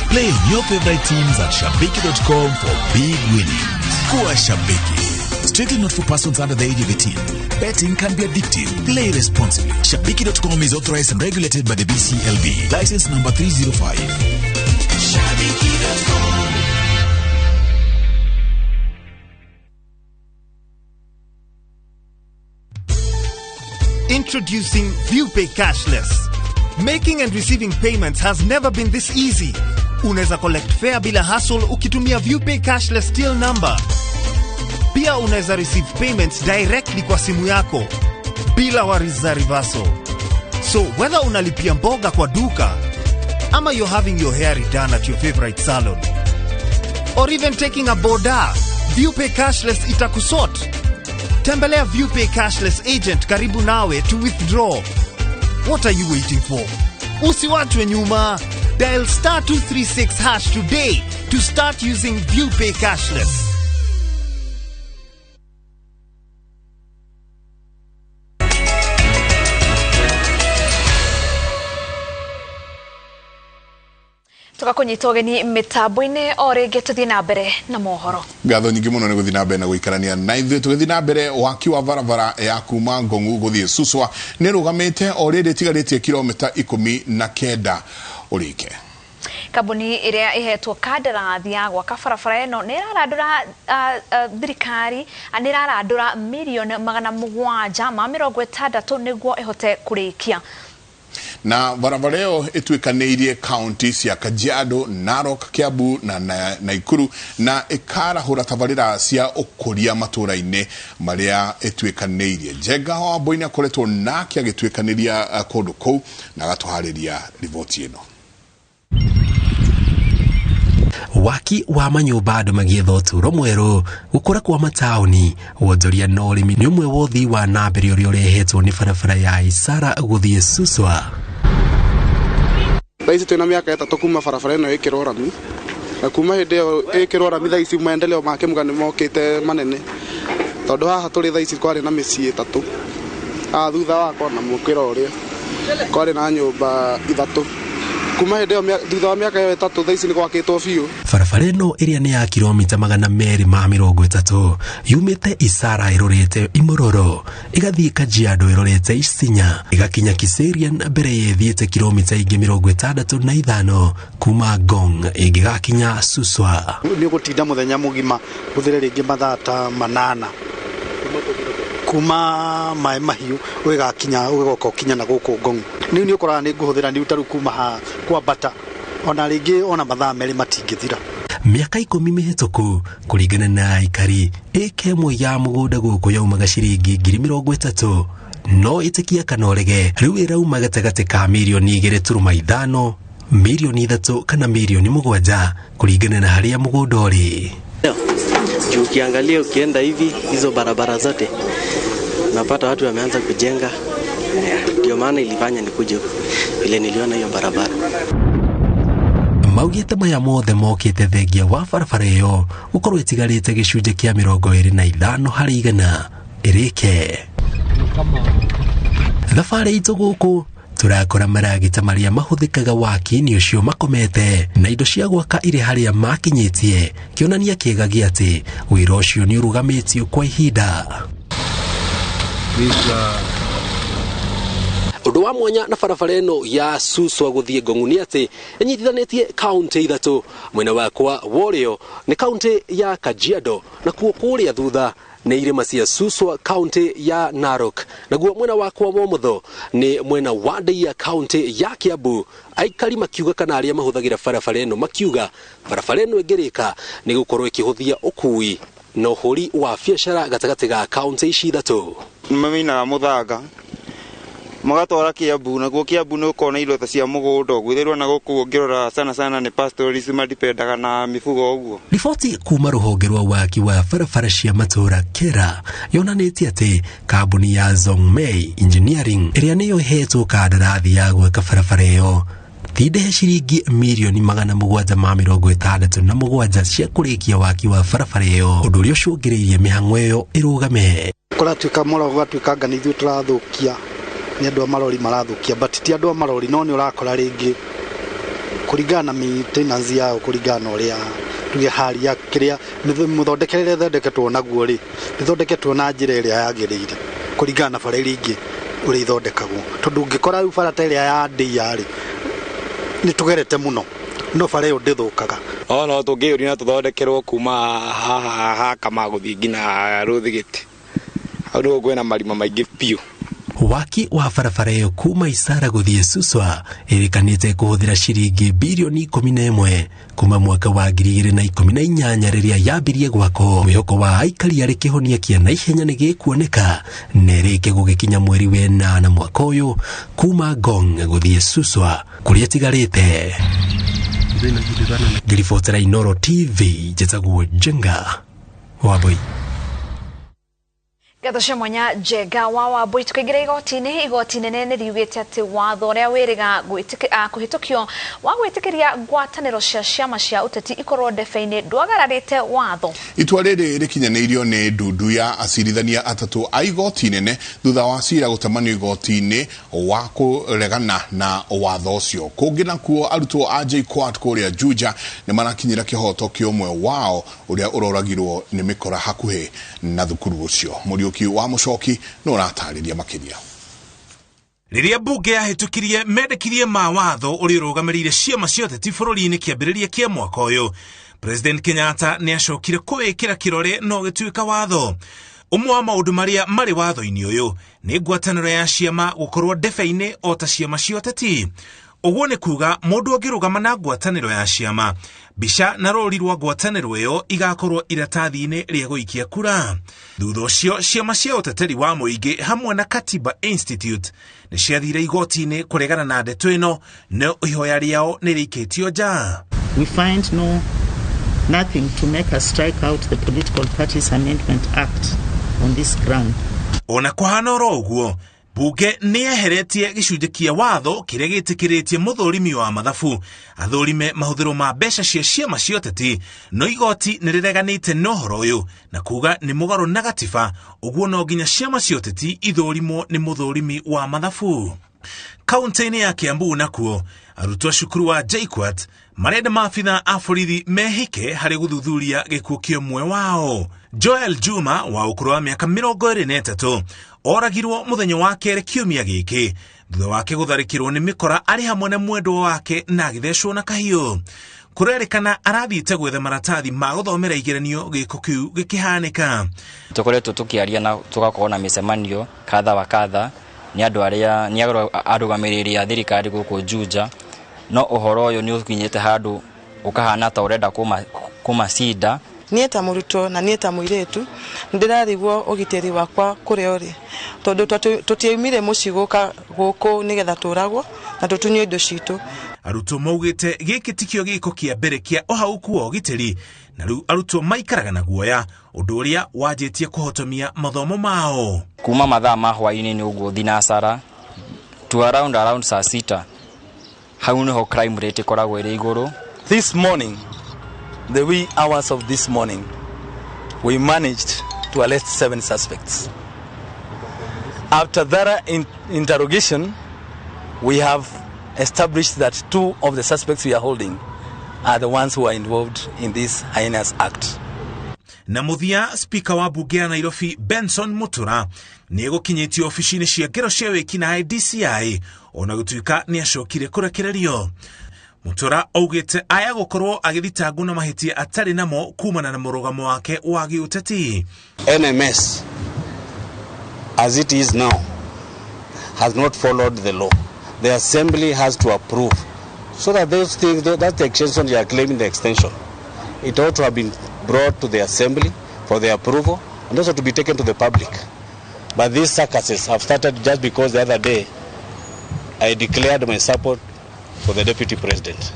Play your favorite teams at Shabiki.com for big winnings. Kuwa Shabiki. Strictly not for persons under the age of 18. Betting can be addictive. Play responsibly. Shabiki.com is authorized and regulated by the BCLB. License number 305. Shabiki.com. Introducing ViewPay Cashless. Making and receiving payments has never been this easy. Unaweza collect fare bila hassle ukitumia ViewPay Cashless till number. Pia unaweza receive payments directly kwa simu yako bila worries za reversal. So whether unalipia mboga kwa duka ama you're having your hair redone at your favorite salon or even taking a boda, ViewPay Cashless itakusort. Tembelea ViewPay Cashless agent karibu nawe to withdraw. What are you waiting for? Usiwachwe nyuma. Dial *236# today to start using ViewPay Cashless. Tugakunyita ũgeni mĩtambo-inĩ o rĩngĩ tũthiĩ na mbere na mohoro. Ngatho nyingĩ mũno nĩ gũthiĩ na mbere na gũikarania na ithuĩ. Tũgĩthiĩ na mbere, waki wa barabara ya kuma Ngong'u gũthiĩ Suswa nĩ ĩrũgamĩte o rĩrĩ ĩtigarĩtie kilomita 19 ũrĩke. Kambuni ĩrĩa ĩhetwo kandarathi ya gwaka barabara ĩno nĩ ĩrarandũra thirikari nĩ ĩrarandũra mirioni 760 nĩguo ĩhote kũrĩkia. Na barabara ĩyo ĩtuĩkanĩirie kaunti cia Kajiado, Narok, Kiambu na Naikuru na ĩkarahũra tabarĩra cia ũkũria matũũra-inĩ marĩa ĩtuĩkanĩirie. Njenga wa Mbui nĩ akoretwo nake agĩtuĩkanĩria kũndũ kũu na agatũharĩria riboti ĩno. Waki wa manyũmba, andũ magĩetha ũtũũro mwerũ, gũkũra kwa mataũni, wonjoria na ũrĩmi nĩ ũmwe wa ũthii wa na mbere ũrĩa ũrehetwo nĩ barabara ya Isara gũthiĩ Suswa. Thaa ici twĩna mĩaka 3 kuma barabara ĩno ĩkĩrwo rami, na kuma hĩndĩ ĩyo ĩkĩrwo rami, thaa ici maendeleo ma Kĩmuga nĩ mokĩte manene, tondũ haha tũrĩ thaa ici kwarĩ na mĩciĩ 3, haha thutha wakwa na mũkĩra ũrĩa kwarĩ na nyũmba 3. Kuma hĩndĩ ĩyo, thutha wa mĩaka ĩyo 3, thaa ici nĩ gwakĩtwo biũ. Barabara ĩno ĩrĩa nĩ ya kilomita 230 yumĩte Isara ĩrorete Imororo, ĩgathiĩ Kajiado ĩrorete Isinya, ĩgakinya Kiserian mbere ya ĩthiĩte kilomita ingĩ 65 kuma Ngong ĩngĩgakinya Suswa. Nĩ ũgũtinda mũthenya mũgima, ũthire rĩngĩ mathaa ta 8 kuma Maĩ Mahiũ ũgĩgakinya, ũgĩgoka ũkinya na gũkũ Ngong. Rĩu nĩ ũkoraga nĩ ngũhũthĩra nĩ tarĩu kuma haha kwambata ona rĩngĩ ona mathaa 2 matingĩthira. Mĩaka 10 mĩhĩtũku, kũringana na aikari, ĩka ĩmwe ya mũgũnda gũkũ yaumaga ciringi 30,000, no ĩtĩkia kana ũrege, rĩu ĩrauma gatagatĩ ka mirioni 2.5, mirioni 3 kana mirioni 7 kũringana na harĩa mũgũnda ũrĩ. Juu ukiangalia, ukienda hivi hizo barabara zote unapata watu wameanza kujenga. Ndio maana ilifanya nikuje huku, vile niliona hiyo barabara. Maugĩte maya mothe mokĩte thengia wa barabara ĩyo gũkorwo ĩtigarĩte gĩcunjĩ kĩa 25% ĩrĩke. Thabarĩ itũ gũkũ tũrakora maragita marĩa mahũthĩkaga waki-inĩ ũcio makomete na indo cia gwaka irĩ harĩa makinyĩtie, kĩonania kĩega gĩa atĩ wĩra ũcio nĩ ũrũgamĩtio kwa ihinda. Ũndũ wa mwanya na barabara ĩno ya Suswa gũthiĩ Ngong'u nĩ atĩ ĩnyitithanĩtie kaunti 3. Mwena wakwa wa ũrĩo nĩ kaunti ya Kajiado, nakuo kũrĩa thutha nĩ irĩma cia Suswa, kaunti ya Narok, naguo mwena wakwa wa ũmotho nĩ mwena wa Ndeia, kaunti ya Kiambu. Aikari makiuga kana arĩa mahũthagĩra barabara ĩno makiuga barabara ĩno ĩngĩrĩka nĩ gũkorwo ĩkĩhũthia ũkui na ũhũri wa biacara gatagatĩ ga kaunti ici 3. Maminaga mũthanga magatwara Kiambu, naguo Kiambu nĩ ũkona indo ta cia mũgũnda ũguo ithirwo, na gũkũ ũngĩrora sana sana nĩ pastoralists madipendaga na mifugo ũguo. Riboti kuma rũhonge rwa waki wa barabara cia matũra KERA yonanĩtie atĩ kambuni ya Zhongmei Engineering ĩrĩa nĩyo ĩhetwo kandarathi ya gwaka barabara ĩyo tindehe ciringi mirioni 767 cia kũrĩkia waki wa barabara ĩyo, ũndũ ũrĩa ũcũngĩrĩirie mĩhang'o ĩyo ĩrũgame. Kũratuĩka mũro gũgatuĩka anga nĩ ithuĩ tũrathũkia, nĩ andũ a marori marathũkia, but ti andũ a marori, no nĩ ũrakora rĩngĩ kũringana na maintenance yao, kũringana na ũrĩa tuge hali ya kĩrĩa mũthondekere ĩrĩa ĩthondeketwo naguo rĩ, ĩthondeketwo na njĩra ĩrĩa yagĩrĩire kũringana na bara iria ingĩ ũrĩa ithondekagwo, tondũ ũngĩkora rĩu bara ta ĩrĩa ya Ndeia rĩ, nĩ tũgerete mũno, no bara ĩyo ndĩthũkaga. O no tũngĩũria na tũthondekerwo kuma haha hakama gũthiĩ nginya Rũthigĩti, hau nĩguo kwĩna marima maingĩ biũ. Waki wa barabara ĩyo kuma Isara gũthiĩ Suswa ĩrĩkanĩte kũhũthĩra ciringi birioni 11 kuma mwaka wa 2018 rĩrĩa yambirie gwakwo. Mwĩhoko wa aikari arĩ kĩhonia kĩa naihenya nĩ gĩkuoneka na ĩrĩke gũgĩkinya mweri wa 8 mwaka ũyũ kuma Ngong gũthiĩ Suswa kũrĩa ĩtigarĩte. Ngĩribotera Inooro TV, njĩtagwo Njenga Wambui. Ngatho cia mwanya Njenga wa Wambui. Tukaingĩra igoti-inĩ, igoti nene nĩ riugĩte atĩ watho ũrĩa wĩrĩga kũhĩtũkio wa gwĩtĩkĩria ngwatanĩro cia ciama cia ũteti ikorwo ndebe-inĩ ndwagararĩte watho. Itua rĩrĩ rĩkinyanĩirio nĩ ndundu ya acirithania atatũ a igoti nene thutha wa cira gũtemanio igoti-inĩ wa kũregana na watho ũcio. Kũngĩ nakuo arutwo a JKUAT kũrĩa Juja nĩ marakinyĩra kĩhoto kĩa ũmwe wao ũrĩa ũroragirwo nĩ mĩkora hakuhĩ na thukuru ũcio. Mũriũki wa Mũcoki no ũratarĩria makĩria. Rĩrĩa mbunge yahĩtũkirie mendekithie ma watho ũrĩa ũrũgamĩrĩire ciama cia ũteti bũrũri-inĩ kĩambĩrĩria kĩa mwaka ũyũ, President Kenyatta nĩ acokire kũwĩkĩra kĩrore na ũgĩtuĩka watho. Ũmwe wa maũndũ marĩa marĩ watho-inĩ ũyũ nĩ ngwatanĩro ya ciama gũkorwo ndebe-inĩ o ta ciama cia ũteti. Ũguo nĩ kuga mũndũ angĩrũgama na ngwatanĩro ya ciama, mbica na rũri rwa ngwatanĩro ĩyo igakorwo iratathi-inĩ rĩa gũikia kura. Thutha ũcio ciama cia ũteteri wa mũingĩ hamwe na Katiba Institute nĩ ciathire igoti-inĩ kũregana na ndeto ĩno, no ihoya rĩao nĩ rĩikĩtio nja. We find nothing to make us strike out the Political Parties Amendment Act on this ground. Ona kũhana oro ũguo, bunge nĩ yeheretie gĩcunjĩ kĩa watho kĩrĩa gĩtĩkĩrĩtie mũthũrimi wa mathabu athũrime mahũthĩro ma mbeca cia ciama cia ũteti, no igoti nĩ rĩreganĩte na ũhoro ũyũ na kuga nĩ mũgarũ na gatiba, ũguo no nginya ciama cia ũteti ithũrimwo nĩ mũthũrimi wa mathabu. Kaunti-inĩ ya Kiambu nakuo arutwo a cukuru wa JKUAT marenda maabitha a borithi mehĩke harĩ gũthuthuria gĩkuũ kĩa ũmwe wao. Joel Juma wa ũkũrũ wa mĩaka 23 oragirwo mũthenya wa kerĩ kiumia gĩkĩ thutha wake gũtharĩkĩrwo nĩ mĩkora arĩ hamwe na mwendwa wake na agĩthecwo na kahiũ. Kũrerĩkana arathiĩte gwetha maratathi ma gũthomera igeranio gĩko kĩu gĩkĩhanĩka. Tũkoretwo tũkĩaria na tũgakorwo na mĩcemanio kadha wa kadha nĩ andũ arĩa nĩ arũgamĩrĩri a thirikari gũkũ Juja, no ũhoro ũyũ nĩ ũkinyĩte handũ ũkahana ta ũrenda kũmacinda. Niĩ ta mũrutwo na niĩ ta mũirĩtu ndĩrarigwo ũgitĩri wakwa kũrĩa ũrĩ, tondũ tũtiaumire mũciĩ gũka gũkũ nĩgetha tũragwo na tũtunywo indo citũ. Arutwo maugĩte gĩkĩ tikĩo gĩko kĩa mbere kĩa ũhaũku wa ũgitĩri, na rĩu arutwo maikaraga na guoya, ũndũ ũrĩa wanjĩtie kũhotomia mathomo mao. Kuma mathaa ma hwaĩ-inĩ nĩ ũguo thinacara to around saa sita, hau nĩho crime rate ĩkoragwo ĩrĩ igũrũ. This morning, the wee hours of this morning, we managed to arrest 7 suspects. After thorough interrogation, we have established that 2 of the suspects we are holding are the ones who are involved in this heinous act. Na mũthia, Speaker wa bunge ya Nairobi Benson Mutura nĩ egũkinyĩtio obici-inĩ cia ngero cia wĩkinaĩ DCI ona gũtuĩka nĩ acokire kũrekererio. Mutura augĩte aya gũkorwo agĩthitangwo na mahĩtia atarĩ namo kumana na mũrũgamo wake wa gĩũteti. NMS as it is now has not followed the law. The assembly has to approve so that those things, that the extension they are claiming the extension, it ought to have been brought to the assembly for the approval and also to be taken to the public. But these circuses have started just because the other day I declared my support for the deputy president.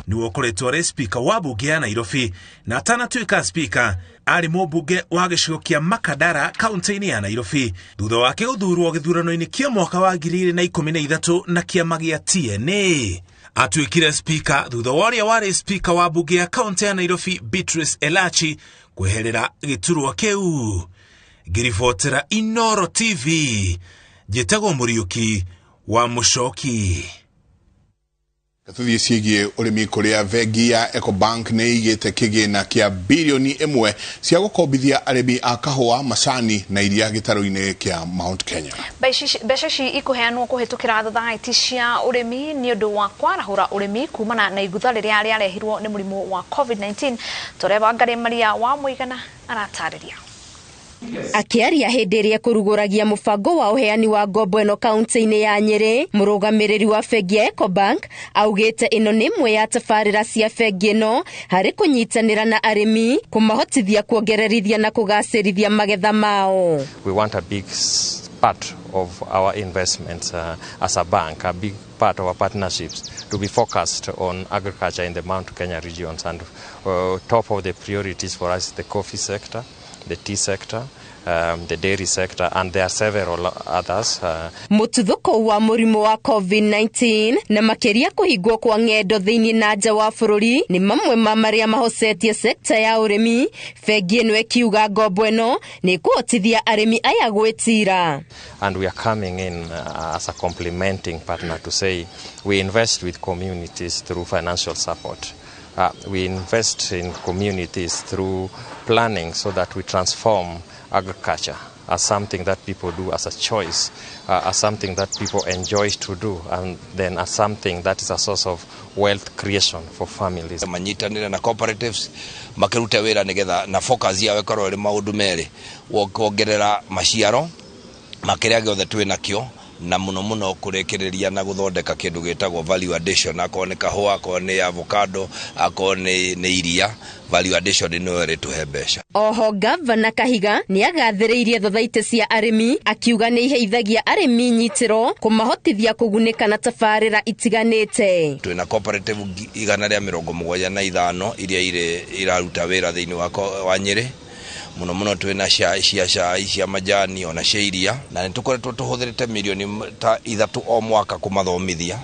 Niwe ũkoretwo arĩ speaker wa bunge ya Nairobi na atanatuĩka speaker arĩ mũmbunge wa gĩcigo kĩa Makadara kaunti-inĩ ya Nairobi thutha wake gũthurwo gĩthurano-inĩ kĩa mwaka wa 2013 na kĩama gĩa TNA. Atuĩkire speaker thutha wa ũrĩa warĩ speaker wa bunge ya kaunti ya Nairobi Beatrice Elachi kweherera gĩturwa kĩu. Ngĩribotera Inoro TV, njĩtagwo Mũriũki wa Mũcoki. Tuthiĩ ciĩgiĩ ũrĩmi kũrĩa bengi ya Ecobank nĩ ĩigĩte kĩgĩna kĩa birioni 1 cia gũkombithia arĩmi a kahũa, macani na iria gĩtarũ-inĩ kĩa Mount Kenya. Mbeca ici ikũheanwo kũhĩtũkĩra thothaiti cia ũrĩmi nĩ ũndũ wa kwarahũra ũrĩmi kumana na igutha rĩrĩa rĩarehirwo nĩ mũrimũ wa COVID-19. Tũrĩa Wangari Maria wa Mũigana aratarĩria. Akiaria hĩndĩ ĩrĩa kũrugũragia mũbango wa ũheani wa ngombo ĩno kaunti-inĩ ya Nyĩrĩ, mũrũgamĩrĩri wa bengi ya Ecobank augĩte ĩno nĩ ĩmwe ya tabarĩra cia bengi ĩno harĩ kũnyitanĩra na arĩmi kũmahotithia kuongererithia na kũgacĩrithia magetha mao. We want a big part of our investments as a bank, a big part of our partnerships to be focused on agriculture in the Mount Kenya regions, and top of the priorities for us is the coffee sector, the tea sector, the dairy sector, and there are several others. Mũtuthũko wa mũrimũ wa COVID-19 na makĩria kũhingwo kwa ng'endo thĩinĩ na nja wa bũrũri nĩ mamwe ma marĩa mahocetie sekta ya ũrĩmi. Bengi ĩno ĩkiuga ngombo ĩno nĩ ĩkũhotithia arĩmi aya gwĩtira. And we are coming in as a complementing partner to say we invest with communities through financial support. We invest in communities through planning so that we transform agriculture as something that people do as a choice, as something that people enjoy to do, and then as something that is a source of wealth creation for families. Manyitanĩre na cooperatives makĩrute wĩra nĩgetha na focus yao ĩkorwo ĩrĩ maũndũ merĩ, kuongerera maciaro makĩrĩa gĩothe twĩ nakĩo, na muno muno kurekereria na guthondeka kindu gitagwo value addition, akorwo ni kahũa, akorwo ni avocado, akorwo ni iria, value addition no ĩrĩtũhe mbeca. Oho Gavana Kahiga nĩagathĩrĩirie thothaitĩ cia arĩmi akiuga nĩ iheithagia arĩmi nyitĩro kũmahotithia kũgunĩka na tabarĩra itiganĩte. Twĩna cooperative 175 iria iraruta wĩra thĩinĩ wa Nyĩrĩ. Muno muno twina cia cai, cia majani ona cia iria, na nĩtũkoretwo tũhũthĩrĩte mirioni ta 3 o mwaka kũmathomithia.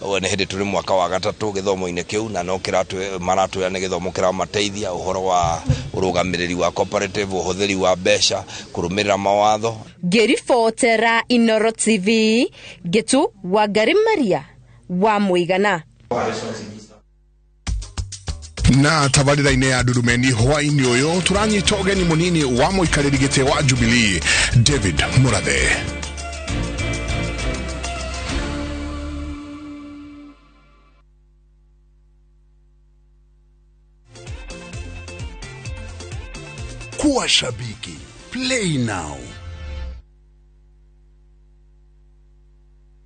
Nĩ hĩndĩ tũrĩ mwaka wa 3 gĩthomo-inĩ kĩu, na no maratwĩra nĩ gĩthomo kĩramateithia ũhoro wa ũrũgamĩrĩri wa cooperative, ũhũthĩri wa mbeca, kũrũmĩrĩra mawatho. Ngĩribotera Inoro TV, Gĩtu Wangari Maria wa Mũigana. Na tabarĩra-inĩ ya Ndurumeni hwaĩ-inĩ ũyũ tũranyita ũgeni mũnini wa mũikarĩri gĩtĩ wa Jubilee David Murathe. Kuwa shabiki, play now.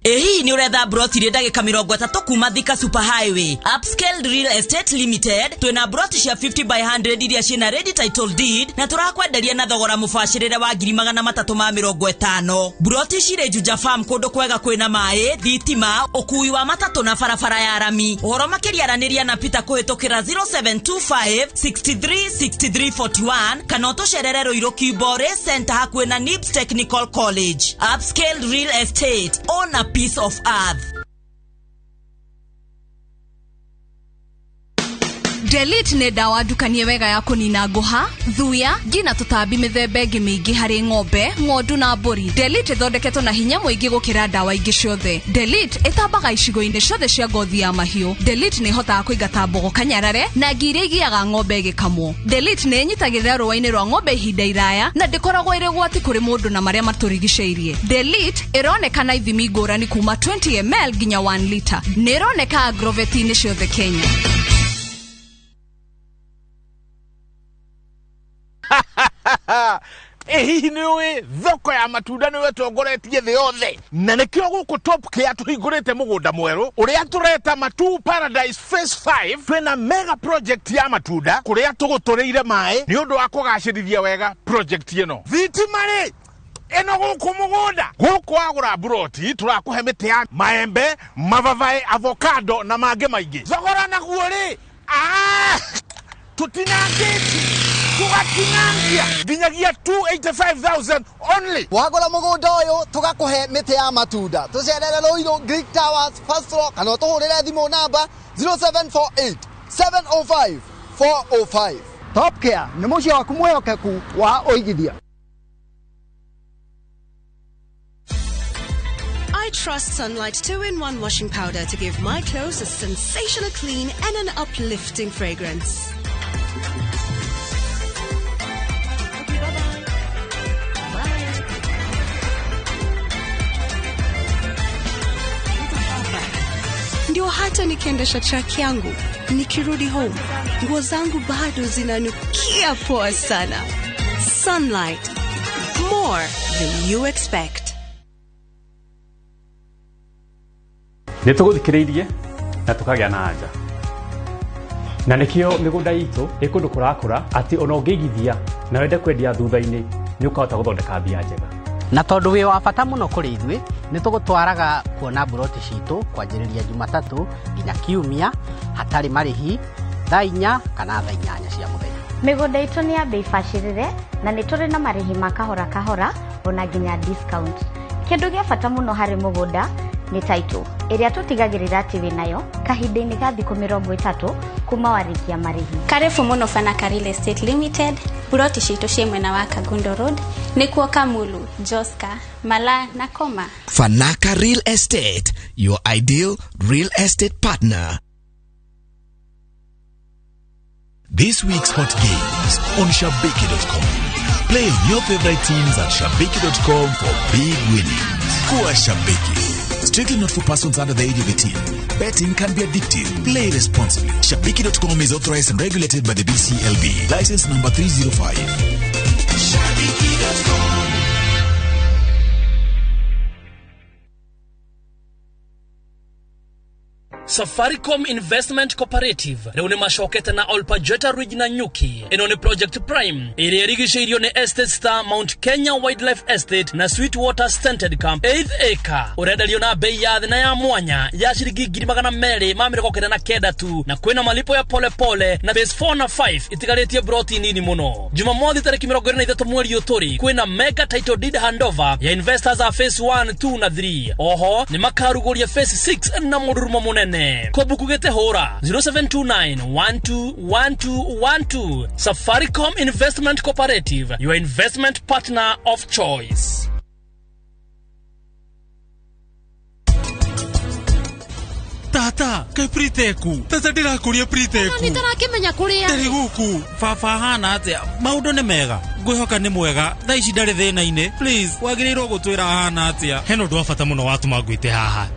Ĩhihi nĩ ũretha broti rĩ ndagĩka 30 kuma Thika Super Highway. Upscale Real Estate Limited twĩna broti cia 50 by 100 iria ciĩna ready title deed na tũrakwenderia na thogora mũbacĩrĩre wa 350,000. Broti cirĩ Juja Farm kũndũ kwega kwĩna maĩ, thitima, ũkui wa matatũ na barabara ya rami. Ũhoro makĩria aranĩria na Peter kũhĩtũkĩra 0725 63 63 41 kana ũtũcerere Ruiru Kibore Center hakuhĩ na Nibs Technical College. Upscale Real Estate, own a piece of earth. Delete nĩ ndawa ndukanie wega ya kũnina ngũha, thuya, ngi na tũtambi mĩthemba ĩngĩ mĩingĩ harĩ ng'ombe, ng'ondu na mbũri. Delete ĩthondeketwo na hinya mũingĩ gũkĩra ndawa ingĩ ciothe. Delete ĩtambaga icigo-inĩ ciothe cia ngothi ya mahiũ. Delete nĩ ĩhotaga kũingata mbogo kanyarare na ngi iria igiaga ng'ombe ĩgĩkamwo. Delete nĩ ĩnyitagĩrĩra rũa-inĩ rwa ng'ombe ihinda iraya na ndĩkoragwo ĩrĩ ũgwati kũrĩ mũndũ na marĩa matũrigicĩirie. Delete ĩroneka na ithimi ngũrani kuma 20 ml nginya 1 liter. Nĩ ĩroneka agroveti-inĩ ciothe Kenya. Hihi nĩ ũĩ thoko ya matunda nĩwe ĩtongoretie thĩ yothe, na nĩkĩo gũkũ Top Care tũhingũrĩte mũgũnda mwerũ ũrĩa tũreta Matu Paradise Phase 5. Twĩna mega project ya matunda kũrĩa tũgũtũrĩire maĩ nĩ ũndũ wa kũgacĩrithia wega project ĩno. Thitima rĩ ĩno gũkũ mũgũnda gũkũ wagũra buroti tũrakũhe mĩtĩ ya maembe, mababaĩ, avocado na mangĩ maingĩ. Thogora naguo rĩ tũtinangĩti tugatinangia nginyagia 285,000 only. Wagũra mũgũnda ũyũ tũgakũhe mĩtĩ ya matunda. Tũcerere Ruiru Greek Towers first floor kana ũtũhũrĩre thimũ namba 0748 705 405. Top Care nĩ mũciĩ waku mwĩhokeku wa ũigithia. I trust Sunlight 2-in-1 washing powder to give my clothes a sensational clean and an uplifting fragrance. Ndio hata nikiendesha truck yangu, nikirudi home, nguo zangu bado zinanukia poa sana. Sunlight, more than you expect. Nĩ tũgũthikĩrĩirie na tũkagĩa na anja, na nĩkĩo mĩgũnda itũ ĩ kũndũ kũrakũra atĩ ona ũngĩigithia na wende kwendia thutha-inĩ nĩ ũkahota gũthondeka mbia njega. Na tondũ wĩ wa bata mũno kũrĩ ithuĩ, nĩ tũgũtwaraga kuona mburoti citũ kwanjĩrĩria Jumatatũ nginya Kiumia hatarĩ marĩhi, thaa 4 kana thaa 8 cia mũthenya. Mĩgũnda itũ nĩ ya bei bacĩrĩre na nĩ tũrĩ na marĩhi ma kahora kahora ona nginya discount. Kĩndũ gĩa bata mũno harĩ mũgũnda nĩ title ĩrĩa tũtigagĩrĩra atĩ wĩnayo kahinda-inĩ ga thikũ 30 kuma warĩkia marĩhi. Karibu mũno Fanaka Real Estate Limited. Buroti citũ ciĩ mwena wa Kangundo Road, nĩkuo Kamulu, Joska, Mala na Koma. Fanaka Real Estate, your ideal real estate partner. This week's hot games on Shabiki.com. Play your favorite teams at Shabiki.com for big winnings. Kuwa Shabiki. Strictly not for persons under the age of 18. Betting can be addictive. Play responsibly. Shabiki.com is authorized and regulated by the BCLB. License number 305. Shabiki.com. Safaricom Investment Cooperative rĩu nĩ macokete na Olpajeta Ridge na Nyuki. Ĩno nĩ Project Prime ĩrĩa ĩrigicĩirio nĩ Estate Star, Mount Kenya Wildlife Estate na Sweetwater Scented Camp 8th acre. Ũrenderio na bei ya thĩ na ya mwanya ya ciringi 299 tu, na kwĩna malipo ya pole pole na phase 4 na 5 itigarĩtie broti nini mũno. Jumamothi tarĩki 23 mweri ũyũ tũrĩ kwĩna mega title deed handover ya investors a phase 1, 2 na 3. Oho nĩ makarugũria phase 6 na mũrurumo mũnene. Kobuku gete hora 0729121212. Safaricom Investment Cooperative, your investment partner of choice. Tata, kai priteku. Tata ndirakuria priteku. Ni tarakimenya kuria. Ndari guku. Baba hana atia. Maundu ni mega. Ngwihoka ni mwega. Thaa ici ndari thina-ini. Please, wagiriirwo gutwira hana atia. Hena undu wa bata muno watuma ngwite haha.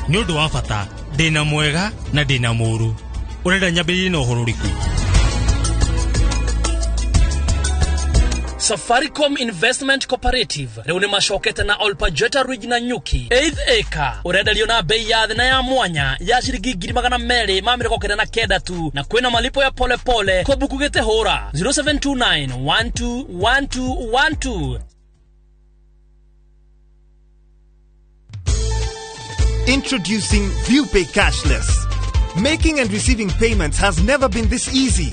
Ni undu wa bata. Ndina mwega na ndina muru. Urenda nyambĩrĩrie na ũhoro ũrĩkũ? Safaricom Investment Cooperative rĩu nĩ macokete na Olpajeta Ridge na Nyuki 8th acre. Ũrenderio na bei ya thĩ na ya mwanya ya ciringi 299 tu, na kwĩna malipo ya pole pole. Kobuku gete hora 0729121212. Introducing ViewPay Cashless. Making and receiving payments has never been this easy.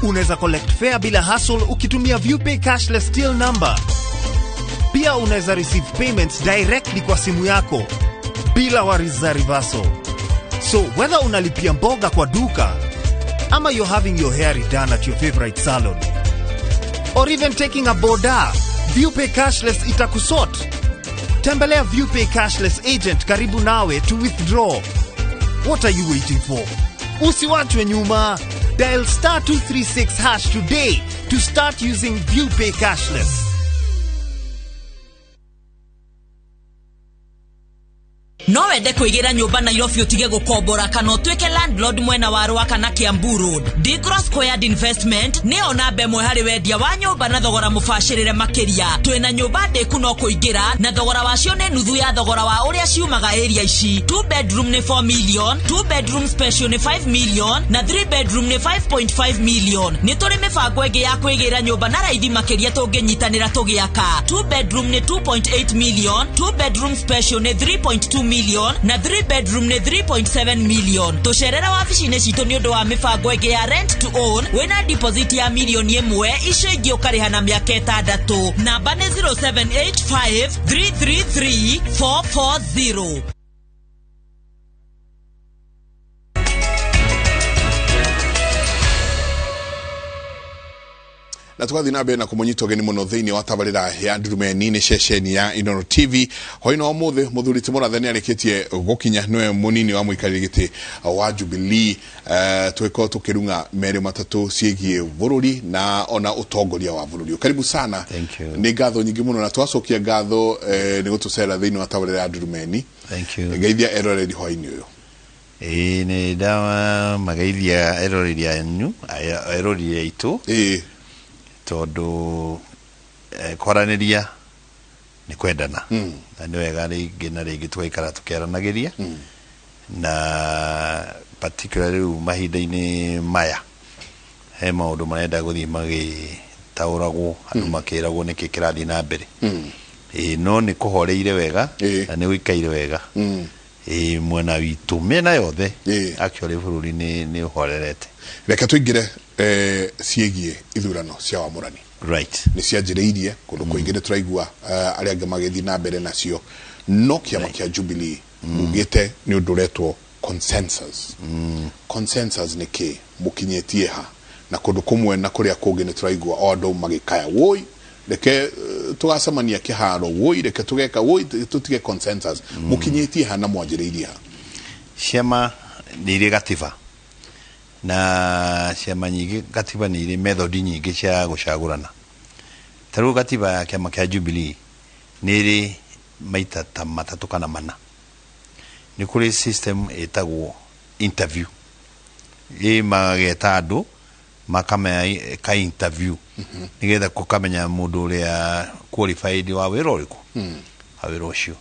Unaweza collect fare bila hassle ukitumia ViewPay Cashless till number. Pia unaweza receive payments directly kwa simu yako bila worries za reversal. So whether unalipia mboga kwa duka ama you're having your hair redone at your favorite salon or even taking a boda, ViewPay Cashless itakusort. Tembelea ViewPay Cashless agent karibu nawe to withdraw. What are you waiting for? Usiwachwe nyuma. Dial star 236# today to start using ViewPay Cashless. No wende kuigira nyumba Nairobi utige gukombora kana utuike landlord mwena wa Rwaka na Kiambu Road. Dicro Squared Investment nĩyo namba ĩmwe harĩ wendia wa nyumba na thogora mũbacĩrĩre makĩria. Twĩna nyumba ndĩku no kũingĩra na thogora wacio nĩ nuthu ya thogora wa ũrĩa ciumaga area ici. 2 bedroom nĩ 4 million, 2 bedroom special nĩ 5 million na 3 bedroom nĩ 5.5 million. Nĩ tũrĩ mĩbango ĩngĩ ya kwĩgĩra nyumba na raithi makĩria tũngĩnyitanĩra tũgĩaka. 2 bedroom nĩ 2.8 million, 2 bedroom special nĩ 3.2 million na 3 bedroom nĩ 3.7 million. Tũcerera wabici-inĩ citũ nĩ ũndũ wa mĩbango ĩngĩ ya rent to own wĩna deposit ya milioni 1, icio ingĩ ũkarĩha na mĩaka 6. Namba nĩ 0785 333 440. Na tugathi na mbere na kumunyita ũgeni mũno thĩinĩ wa tabarĩra ya Ndurumeni nĩ ceceni ya Inooro TV. Hwaĩ-inĩ wa ũmũthĩ mũthuri ti Mũrathe nĩarĩkĩtie gũkinya, nĩwe mũnini wa mũikarĩri gĩtĩ wa Jubilee. Tũgĩkorwo tũkĩrung'a merĩ matatũ ciĩgiĩ bũrũri na ona ũtongoria wa bũrũri. Karibu sana. Thank you. Nĩ ngatho nyingĩ mũno na twacokia ngatho nĩ gũtũcera thĩinĩ wa tabarĩra ya Ndurumeni. Thank you. Ngeithia eroreri hwaĩ-inĩ ũyũ. Ĩĩ nĩ ndamageithia eroreri anyu, eroreri aitũ. Ĩĩ. Tondu kwaranĩria nĩ kwendana. Na nĩ wega rĩngĩ na rĩngĩ tũgaikara tũkĩaranagĩria. Na particularly rĩu mahinda-inĩ maya he maũndũ marenda gũthiĩ magĩtaũragwo, andũ makĩragwo nĩkĩ kĩrathiĩ na mbere. Ĩĩ no nĩ kũhoreire wega na nĩ gũikaire wega. Ĩ mwena witũ, mĩena yothe actually bũrũri nĩ ũhorerete. Reke tũingĩre ciĩgiĩ ithurano cia wamũrani. Nĩ cianjĩrĩirie kũndũ kũingĩ, nĩ tũraigua arĩa angĩ magĩthiĩ na mbere nacio, no kĩama kĩa Jubilee mugĩte nĩ ũndũ ũretwo consensus. Consensus nĩ kĩ? Mũkinyĩtie ha? Na kũndũ kũmwe na kũrĩa kũngĩ nĩ tũraigua o andũ magĩkaya, woi, reke tũgacemania kĩharo, woi, reke tũgeka, woi, tũtige consensus. Mũkinyĩtie ha na mwanjĩrĩirie ha? Ciama nĩ irĩ gatiba, na ciama nyingĩ gatiba nĩ irĩ method nyingĩ cia gũcagũrana. Ta rĩu gatiba ya kĩama kĩa Jubilee nĩ ĩrĩ maita ta matatũ kana mana. Nĩ kũrĩ system ĩtagwo interview, ĩ mageta andũ makameka interview nĩgetha kũkamenya mũndũ ũrĩa qualified wa wĩra ũrĩkũ, wa wĩra ũcio.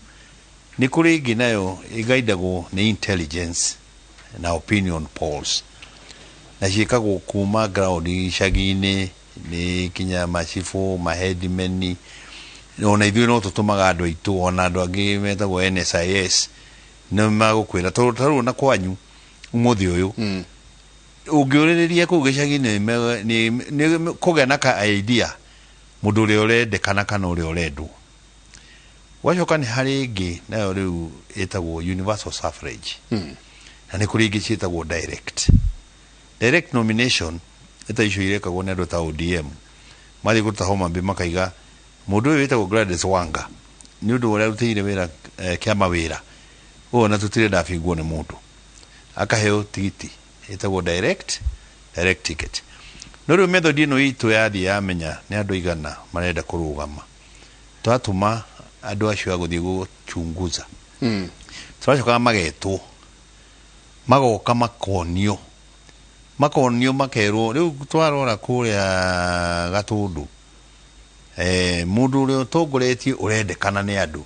Nĩ kũrĩ ĩngĩ nayo ĩgaindagwo nĩ intelligence na opinion polls, na ciĩkagwo kuma ground icagi-inĩ, nĩ kinya macibũ, maheadmen. Ona ithuĩ no tũtũmaga andũ aitũ, ona andũ angĩ metagwo NSIS nĩ magũkwĩra, tondũ ta rĩu na kwanyu ũmũthĩ ũyũ ũngĩũrĩrĩria kũu gĩcagi-inĩ nĩ kũgĩa na ka idea mũndũ ũrĩa ũrendekana kana ũrĩa ũrendwo. Gwacoka nĩ harĩ ĩngĩ nayo rĩu ĩtagwo universal suffrage, na nĩ kũrĩ ingĩ ciĩtagwo direct nomination, ĩta icio irekagwo nĩ andũ ta ODM, mathiĩ kũruta Homa Bay makaiga mũndũ ũyũ wĩtagwo Gladys Wanga nĩ ũndũ ũrĩa arutĩire wĩra kĩama wĩra ũyũ, na tũtirenda abingwo nĩ mũndũ, akaheo tigiti ĩtagwo direct ticket. No rĩu method ĩno itũ yathiĩ yamenya nĩ andũ aigana marenda kũrũgama, twatũma andũ acio a gũthiĩ gũchunguza, tũracokaga magetwo, magoka, makonio makerwo rĩu twarora kũrĩa Gatũndũ, mũndũ ũrĩa ũtongoretie ũrendekana nĩ andũ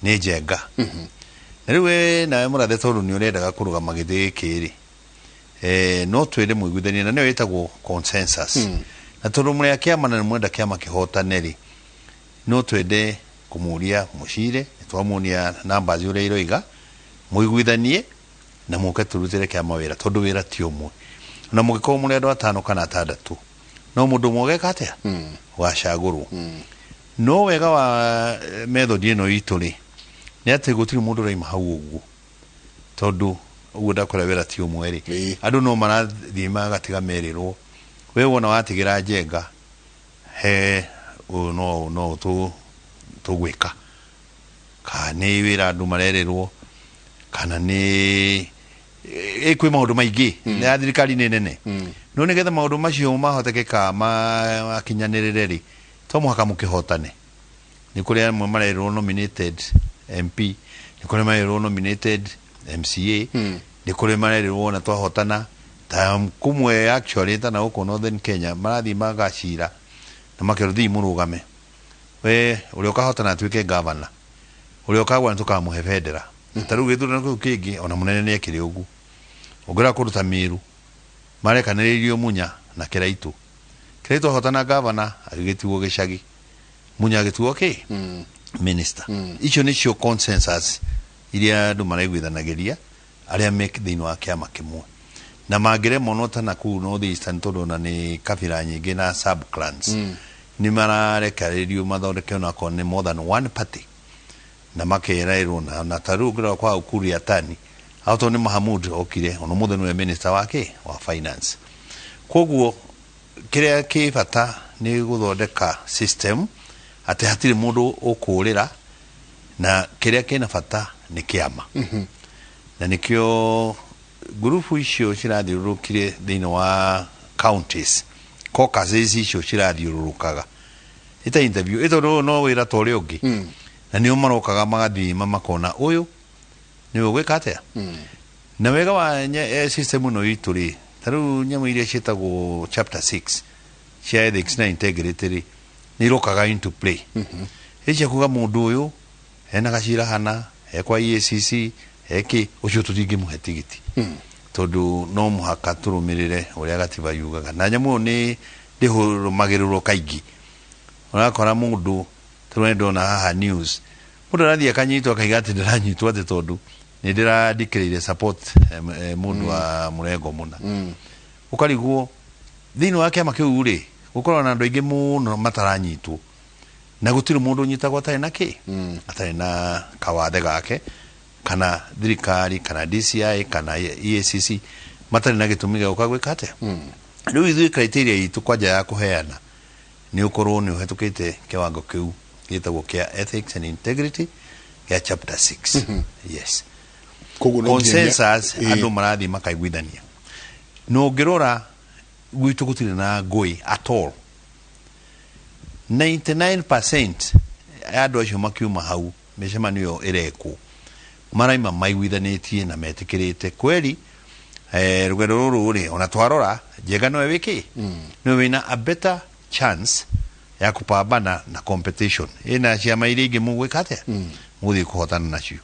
nĩ Njenga. Na rĩu we nawe mũrathe, tondũ nĩ ũrendaga kũrũgama gĩtĩ gĩkĩ rĩ, no twende mũiguithanie, na nĩyo ĩtagwo consensus. Na tondũ mũrĩ a kĩama na nĩ mwenda kĩama kĩhotane rĩ, no twende kũmũria mũcire, twamuonia numbers ũrĩa iroiga, mũiguithanie na mũke tũrutĩre kĩama wĩra, tondũ wĩra ti ũmwe. Na mũngĩkorwo mũrĩ andũ atano kana atandatũ, no mũndũ ũmwe ũgeka atĩa? Wacagũrwo. No wega wa method ĩno itũ rĩ, nĩ atĩ gũtirĩ mũndũ ũraima hau ũguo, tondũ ũguo ndakora wĩra ti ũmwe rĩ, andũ no marathiĩ magatiga merĩrwo, we wona watigĩra Njenga he ũyũ, no tũgwĩka, kana nĩ wĩra andũ marerĩrwo, kana nĩ kwĩ maũndũ maingĩ ya thirikari nĩ nene. No nĩgetha maũndũ macio mahotekeka makinyanĩrĩre rĩ, to mũhaka mũkĩhotane. Nĩ kũrĩ amwe marerĩrwo nominated MP, nĩ kũrĩ marerĩrwo nominated MCA, nĩ kũrĩ marerĩrwo na twahotana ta kũmwe actually ta na gũkũ Northern Kenya marathiĩ magacira na makerwo thiĩ mũrũgame, we ũrĩa ũkahotana atuĩke governor, ũrĩa ũkagwa nĩ tũkamũhe bendera. Ta rĩu gĩthurano kĩu kĩngĩ ona mũnene nĩ ekire ũguo. Ũngĩrora kũndũ ta Mĩrũ marekanĩrĩirio Munya na Kĩraitũ, Kĩraitũ ahotana governor agĩgĩtigwo gĩcagi, Munya agĩtuo kĩ minister. Icio nĩcio consensus iria andũ maraiguithanagĩria arĩa me thĩinĩ wa kĩama kĩmwe, na mangĩremwo no ta nakũu North Eastern, tondũ ona nĩ kabira nyingĩ na sub clans, nĩ mararekererio mathondeke onakorwo nĩ more than one party na makererwo na ta rĩu ũngĩrora kwa Ukur Yatani hau, tondũ nĩ Mahamud okire, ona ũmũthĩ nĩwe minister wake wa finance. Koguo kĩrĩa kĩ bata nĩ gũthondeka system atĩ hatirĩ mũndũ ũkũrĩra, na kĩrĩa kĩna bata nĩ kĩama, na nĩkĩo ngurubu icio cirathiũrũrũkire thĩinĩ wa counties, caucuses icio cirathiũrũrũkaga ita interview ĩ, tondũ no wĩra ta ũrĩa ũngĩ, na nĩo marokaga magathima makona ũyũ nĩwe ũgwĩka atĩa. Na wega wa system ĩno itũ rĩ, ta rĩu nyamũ iria ciĩtagwo chapter 6 cia ethics na integrity rĩ, nĩ irokaga into play. Ĩ cia kuga mũndũ ũyũ hena gacira hana he kwa EACC heki, ũcio tũtingĩmũhe tigiti, tondũ no mũhaka tũrũmĩrĩre ũrĩa gatiba yugaga. Na nyamũ ĩyo nĩ ndĩhũrũmagĩrĩrwo kaingĩ. Ũrakora mũndũ tũrĩ ndona haha news, mũndũ arathiĩ akanyitwo akaiga atĩ ndĩranyitwo atĩ tondũ Nĩ ndĩrandikĩrĩire support mũndũ wa mũrengo mũna. Ũkarigwo thĩinĩ wa kĩama kĩu rĩ, gũkoragwo na andũ aingĩ mũno mataranyitwo, na gũtirĩ mũndũ ũnyitagwo atarĩ na kĩ, atarĩ na kawathe gake, kana thirikari, kana DCI, kana EACC, matarĩ na gĩtũmi gĩa gũka gwĩka atĩa. Rĩu ithuĩ criteria itũ kwanja ya kũheana nĩ ũkorwo nĩ ũhetũkĩte kĩwango kĩu gĩtagwo kĩa ethics and integrity gĩa chapter 6. Yes. Koguo no nginya- Consensus, andũ marathiĩ makaiguithania. Na ũngĩrora gwitũ gũtirĩ na ngũĩ at all. 99% ya andũ acio makiuma hau mĩcemanio ĩyo ĩrekwo, maraima maiguithanĩtie na metĩkĩrĩte kweri rũgendo rũrũ rĩ, ona twarora Njenga nowe wĩkĩ, nĩwe wĩna a better chance ya kupambana na competition ĩna ciama iria ingĩ mũgwĩka atĩa, mũgũthiĩ kũhotana nacio.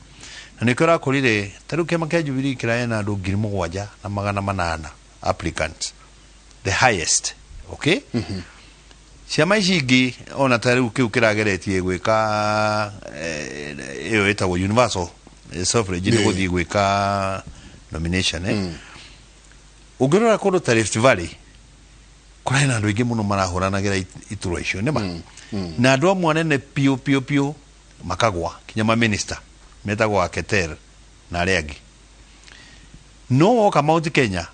Na nĩkĩo ũrakorire ta rĩu kĩama kĩa Jubilee kĩrarĩ na andũ 7,800 applicants, the highest. Okay, ciama ici ingĩ ona ta rĩu kĩu kĩrageretie gwĩka ĩyo ĩtagwo universal suffrage, nĩ gũthiĩ gwĩka nomination. Ũngĩrora kũndũ ta Rift Valley, kũrarĩ na andũ aingĩ mũno marahũranagĩra iturwa icio, nĩma na andũ amwe anene piũ piũ piũ makagwa, kinya maminista metagwo Aketer na arĩa angĩ. No woka Mount Kenya,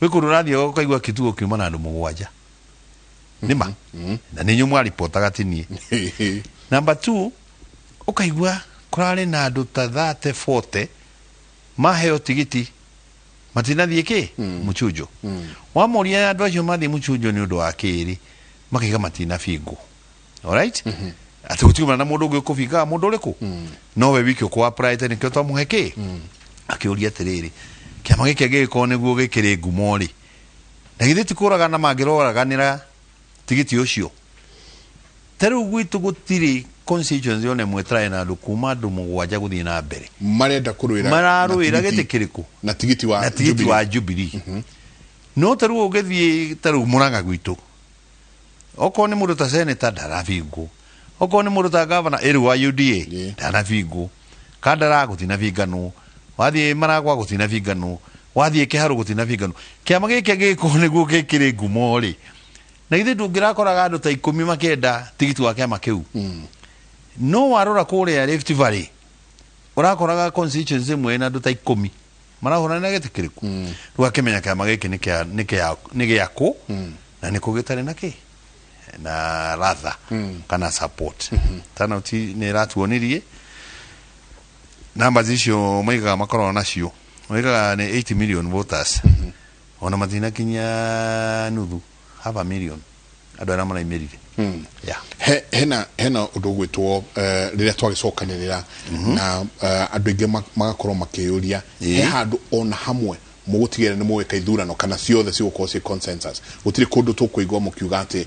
gwĩ kũndũ ũrathiĩ ũkaigua kĩtuo kiuma na andũ mũgwanja, nĩma na nĩ inyuĩ mwaripotaga, ti niĩ. Number two, ũkaigua kũrarĩ na andũ ta 30 40 maheo tigiti matinathiĩ kĩ mũchunjo. Wamoria andũ acio mathiĩ mũchunjo nĩ ũndũ wa kĩrĩ, makaiga matinabingwo. Alright, atĩ gũtiuma na mũndũ ũngĩ ũkũbingaga mũndũ ũrĩkũ, nowe wiki ũkũ apply, nĩkĩo twamũhe kĩ. Akĩũria atĩrĩrĩ, kĩama gĩkĩ angĩgĩkorwo nĩguo gĩkĩrĩ ngumo rĩ, na githĩ ti kũragana mangĩroraganĩra tigiti ũcio? Ta rĩu gwitũ gũtirĩ constituency ona ĩmwe ĩtarĩ na andũ kuma andũ mũgwanja gũthiĩ na mbere. Marenda kũrũĩra Mararũĩra na gĩtĩ kĩrĩkũ? Na tigiti wa Na tigiti Jubilee. Wa Jubilee. No ta rĩu ũngĩthiĩ ta rĩu Mũrang'a gwitũ, okorwo nĩ mũndũ ta senator ndarabingwo, okorwo nĩ mũndũ ta gavana ĩrĩ wa UDA ndanabingwo, Kandara gũtinabinganwo, wathiĩ Maragwa gũtinabinganwo, wathiĩ Kĩharũ gũtinabinganwo. Kĩama gĩkĩ angĩgĩkorwo nĩguo gĩkĩrĩ ngumo rĩ, na githĩ ndũngĩrakoraga andũ ta 10 makĩenda tigiti wa kĩama kĩu? No warora kũrĩa Rift Valley, ũrakoraga constituency ĩmwe ĩna andũ ta 10 marahũrana na gĩtĩ kĩrĩkũ. Rĩu akĩmenya kĩama gĩkĩ nĩ gĩakũ na nĩkũ gĩtarĩ na kĩ na ratha kana support. Turnout nĩ ĩratuonirie numbers icio maigaga makoragwo nacio, maigaga nĩ 80 million voters, ona matinakinyia nuthu, half a million andũ arĩa maraimĩrire. Yeah. Hena ũndũ ũgwĩtwo rĩrĩa twagĩcokanĩrĩra na andũ aingĩ magakorwo makĩyũria, he handũ ona hamwe mũgũtigĩrĩra nĩ mũgwĩka ithurano, kana ciothe cigũkorwo ciĩ consensus? Gũtirĩ kũndũ tũkũigua mũkiuga atĩ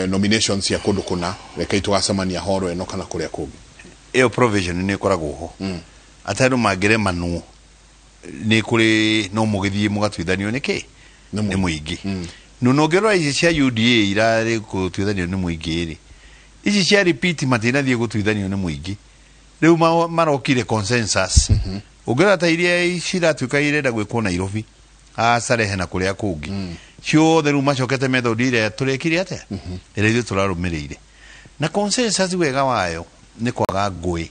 nominations cia kũndũ kũna, rekei tũgacemania horo ĩno kana kũrĩa kũngĩ? Ĩyo provision nĩ ĩkoragwo ho, atĩ andũ mangĩremanwo nĩ kũrĩ no mũgĩthiĩ mũgatuithanio nĩ kĩ, nĩ mũingĩ. No ũngĩrora ici cia UDA irarĩ gũtuithanio nĩ mũingĩ rĩ, ici cia repeat matinathiĩ gũtuithanio nĩ mũingĩ, rĩu marokire consensus. Ũngĩrora ta iria ciratuĩka irenda gwĩkwo Nairobi, a Starehe na kũrĩa kũngĩ ciothe, rĩu macokete method ĩrĩa tũrekire atĩa, ĩrĩa ithuĩ tũrarũmĩrĩire. Na consensus wega wayo nĩ kwaga ngũĩ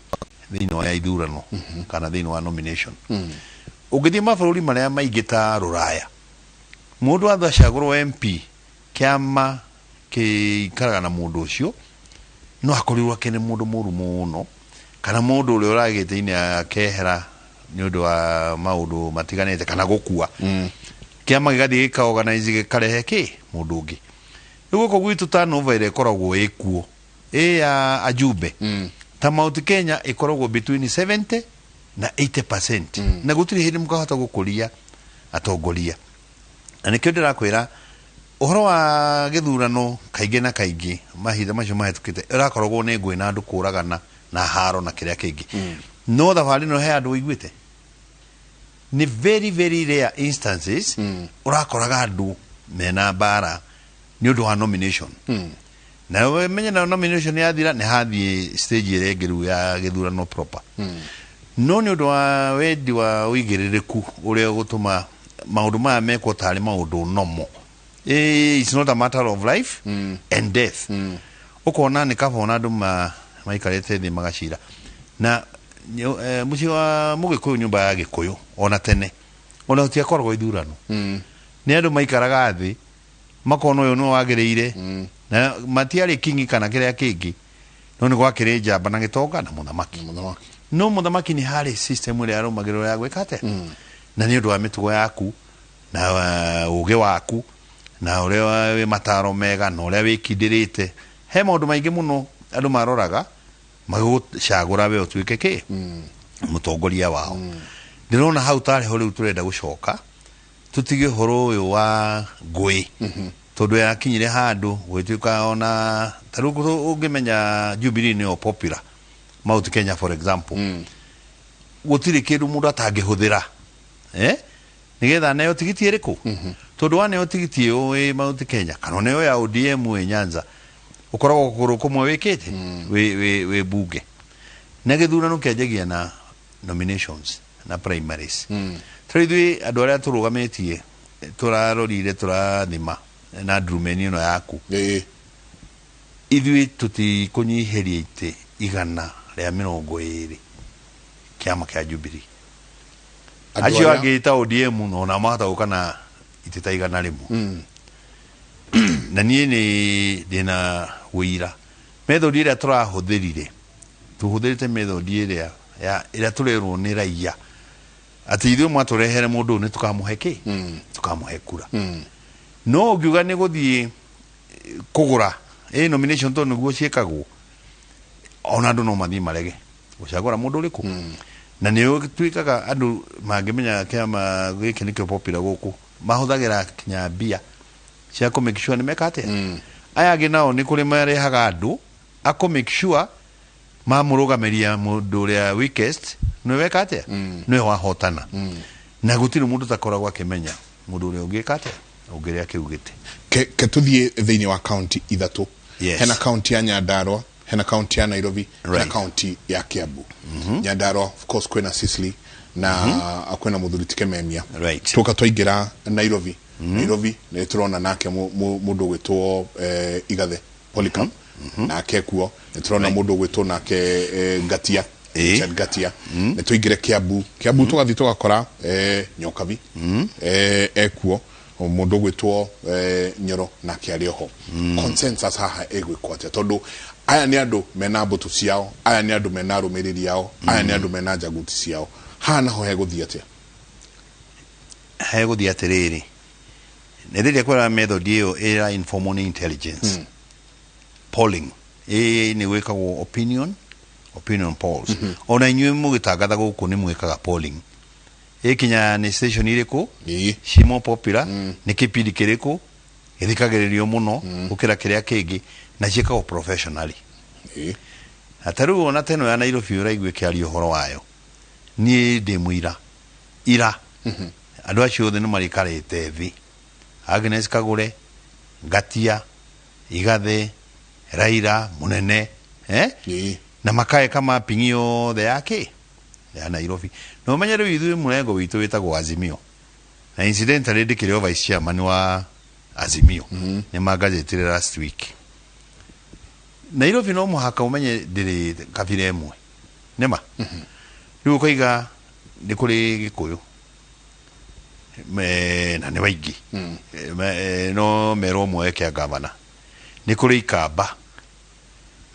thĩinĩ wa ithurano kana thĩinĩ wa nomination. Ũngĩthiĩ mabũrũri marĩa maingĩ ta rũraya, mũndũ athacagũrwo MP, kĩama gĩikaraga na mũndũ ũcio, no akorirwo akĩrĩ mũndũ mũru mũno kana mũndũ ũrĩa ũragĩte-inĩ akehera nĩ ũndũ wa maũndũ matiganĩte kana gũkua, kĩama gĩgathiĩ gĩka organize gĩkarehe kĩ mũndũ ũngĩ. Rĩu gũkũ gwitũ turnover ĩrĩa ĩkoragwo ĩkuo ĩ ya ajumbe ta Mount Kenya ĩkoragwo between 70 na 80%, na gũtirĩ hĩndĩ mũkahota gũkũria atongoria. Na nĩkĩo ndĩrakwĩra ũhoro wa gĩthurano kaingĩ na kaingĩ mahinda macio mahĩtũkĩte ĩrakoragwo nĩ ngũĩ na andũ kũragana na haro na kĩrĩa kĩngĩ. No thabarĩ ĩno he andũ ũiguĩte nĩ very very rare instances ũrakoraga andũ mena mbara nĩ ũndũ wa nomination. Na menye na nomination yathira, nĩ hathiĩ stage ĩrĩa ĩngĩ rĩu ya gĩthurano proper. No nĩ ũndũ wa wendi wa ũigĩrĩrĩku ũrĩa ũgũtũma maũndũ maya mekwo tarĩ maũndũ nomo. It's not a matter of life and death. Ũkona nĩ kaba ona andũ maikarĩte thĩ magacira. Na mũciĩ wa Mũgĩkũyũ, nyũmba ya Gĩkũyũ, ona tene ona gũtiakoragwo ithurano. Nĩ andũ maikaraga thĩ makona ũyũ nĩwe wagĩrĩire, na matiarĩ kingi kana kĩrĩa kĩngĩ, no nĩ gwakĩrĩ njamba na gĩtonga na mũthamaki. No mũthamaki nĩ harĩ system ĩrĩa arũmagĩrĩrwo ya gwĩka atĩa, na nĩ ũndũ wa mĩtugo yaku na ũgĩ waku na ũrĩa wĩ mataro mega na ũrĩa wĩkindĩrĩte. He maũndũ maingĩ mũno andũ maroraga magĩgũcagũra we ũtuĩke kĩ mũtongoria wao. Ndĩrona hau tarĩ ho rĩu tũrenda gũcoka tũtige ũhoro ũyũ wa ngũĩ, tondũ yakinyire handũ gwĩtuĩka ona ta rĩu ũngĩmenya Jubilee nĩyo popular Mount Kenya, for example, gũtirĩ kĩndũ mũndũ atangĩhũthĩra nĩgetha neo tigiti ĩrĩkũ, tondũ waneo tigiti ĩyo wĩ Mount Kenya kana oneo ya ODM wĩ Nyanza, ũkoragwo kũgũrũ kũmwe wĩkĩte wĩ bunge. Na gĩthurano kĩanjagia na nominations na primaries. Tondũ ithuĩ andũ arĩa tũrũgamĩtie tũrarorire tũrathima na ndurumeni ĩno yaku, ithuĩ tũtikũnyihĩria itĩ 120 kĩama kĩa Jubilee. Andũ acio arĩa- angĩ ta ODM no na mahota gũka na itĩ ta 100. Na niĩ nĩ ndĩna wĩira method ĩrĩa tũrahũthĩrire, tũhũthĩrĩte method ĩrĩa ya ĩrĩa tũrerwo nĩ raia atĩ ithuĩ mwatũrehere mũndũ ũyũ nĩ tũkamũhe kĩ, tũkamũhe kura. No ũngiuga nĩ gũthiĩ kũgũra nomination, tondũ nĩguo ciĩkagwo, ona andũ no mathiĩ marege gũcagũra mũndũ ũrĩkũ. Na nĩ ũtuĩkaga andũ mangĩmenya kĩama gĩkĩ nĩkĩo popular gũkũ, mahũthagĩra kinya mbia cia kũ make sure nĩ meka atĩa. Aya angĩ nao nĩ kũrĩ marehaga andũ a kũ make sure mamũrũgamĩria mũndũ ũrĩa weakest nĩwe weka atĩa, nĩwe wahotana. Na gũtirĩ mũndũ takoragwo akĩmenya mũndũ ũrĩa ũngĩka atĩa, ũngĩrĩa kĩu gĩtĩ. Ke tuthiĩ thĩinĩ wa kaunti ithatũ. Yes. Hena kaunti ya Nyandarua, hena kaunti ya Nairobi, hena kaunti ya Kiambu. Nyandarua, of course, kwĩna Sicily na kwĩna mũthuri ti Kememia. Tuka twaingĩra Nairobi, Nairobi nĩ tũrona nake mũndũ ũgwĩtwo Igathe Polycarp nake kuo. Nĩ tũrona mũndũ ũgwĩtwo nake Ngatia, Richard Ngatia. Nĩ tũingĩre Kiambu. Kiambu tũgathiĩ tũgakora Nyokabi ekuo, mũndũ ũgwĩtwo Nyoro nake arĩ oho. Consensus haha ĩgwĩkwo atĩa? Tondũ aya nĩ andũ mena mbũtũ ciao, aya nĩ andũ mena arũmĩrĩri ao, aya nĩ andũ mena njaguti ciao. Haha naho hegũthiĩ atĩa? Hegũthiĩ atĩrĩrĩ, nĩ rĩrĩa kwĩra method ĩyo ĩra informal intelligence polling, ĩ nĩ gwĩkagwo opinion polls. Ona inyuĩ mũgĩtangatha gũkũ nĩ mwĩkaga polling, ĩkinya nĩ station irĩkũ ci more popular, nĩ kĩpindi kĩrĩkũ gĩthikagĩrĩrio mũno gũkĩra kĩrĩa kĩngĩ, na ciĩkagwo professionally. Na ta rĩu ona teno ya Nairobi ũraigua ĩkĩaria ũhoro wayo, niĩ ndĩ mũira ira andũ acio othe nĩ marĩkarĩte thĩ, Agnes Kagure, Ngatia, Igathe, Raila mũnene, na makaeka mapping yothe ya kĩ ya Nairobi. Na ũmenye rĩu ithuĩ mũrengo witũ wĩtagwo Azimio, na incidentally ndĩkĩrĩ o vice chairman wa Azimio, nĩ mangazetire last week. Nairobi no mũhaka ũmenye ndĩrĩ kabira ĩmwe, nĩma rĩu ũkaiga nĩ kũrĩ Gĩkũyũ na nĩ waingĩ. No merwo moe kĩa gavana, nĩ kũrĩ Ikamba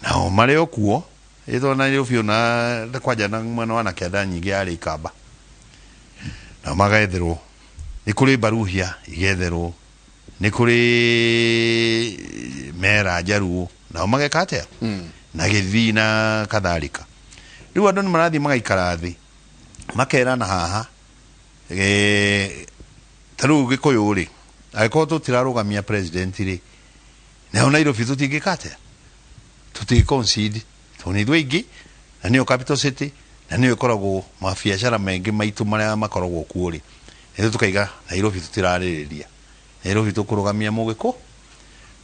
nao marĩ o kuo ĩtwo Nairobi, ona kwanja na mwena wa na kĩanda nyingĩ yarĩ Ikamba, nao magetherwo. Nĩ kũrĩ Baruhia igetherwo, nĩ kũrĩ Mera Njaruo nao mageka atĩa na Gĩthii na kadhalika. Rĩu andũ nĩ marathiĩ magaikara thĩ makerana haha, ta rĩu Gĩkũyũ rĩ, angĩkorwo tũtirarũgamia president rĩ, nayo Nairobi tũtingĩka atĩa, tũtingĩ concede, tondũ nĩ ithuĩ aingĩ na nĩyo capital city na nĩyo ĩkoragwo mabiacara maingĩ maitũ marĩa makoragwo kuo rĩ, ithuĩ tũkaiga Nairobi tũtirarĩrĩria, Nairobi tũkũrũgamia Mũgĩkũ,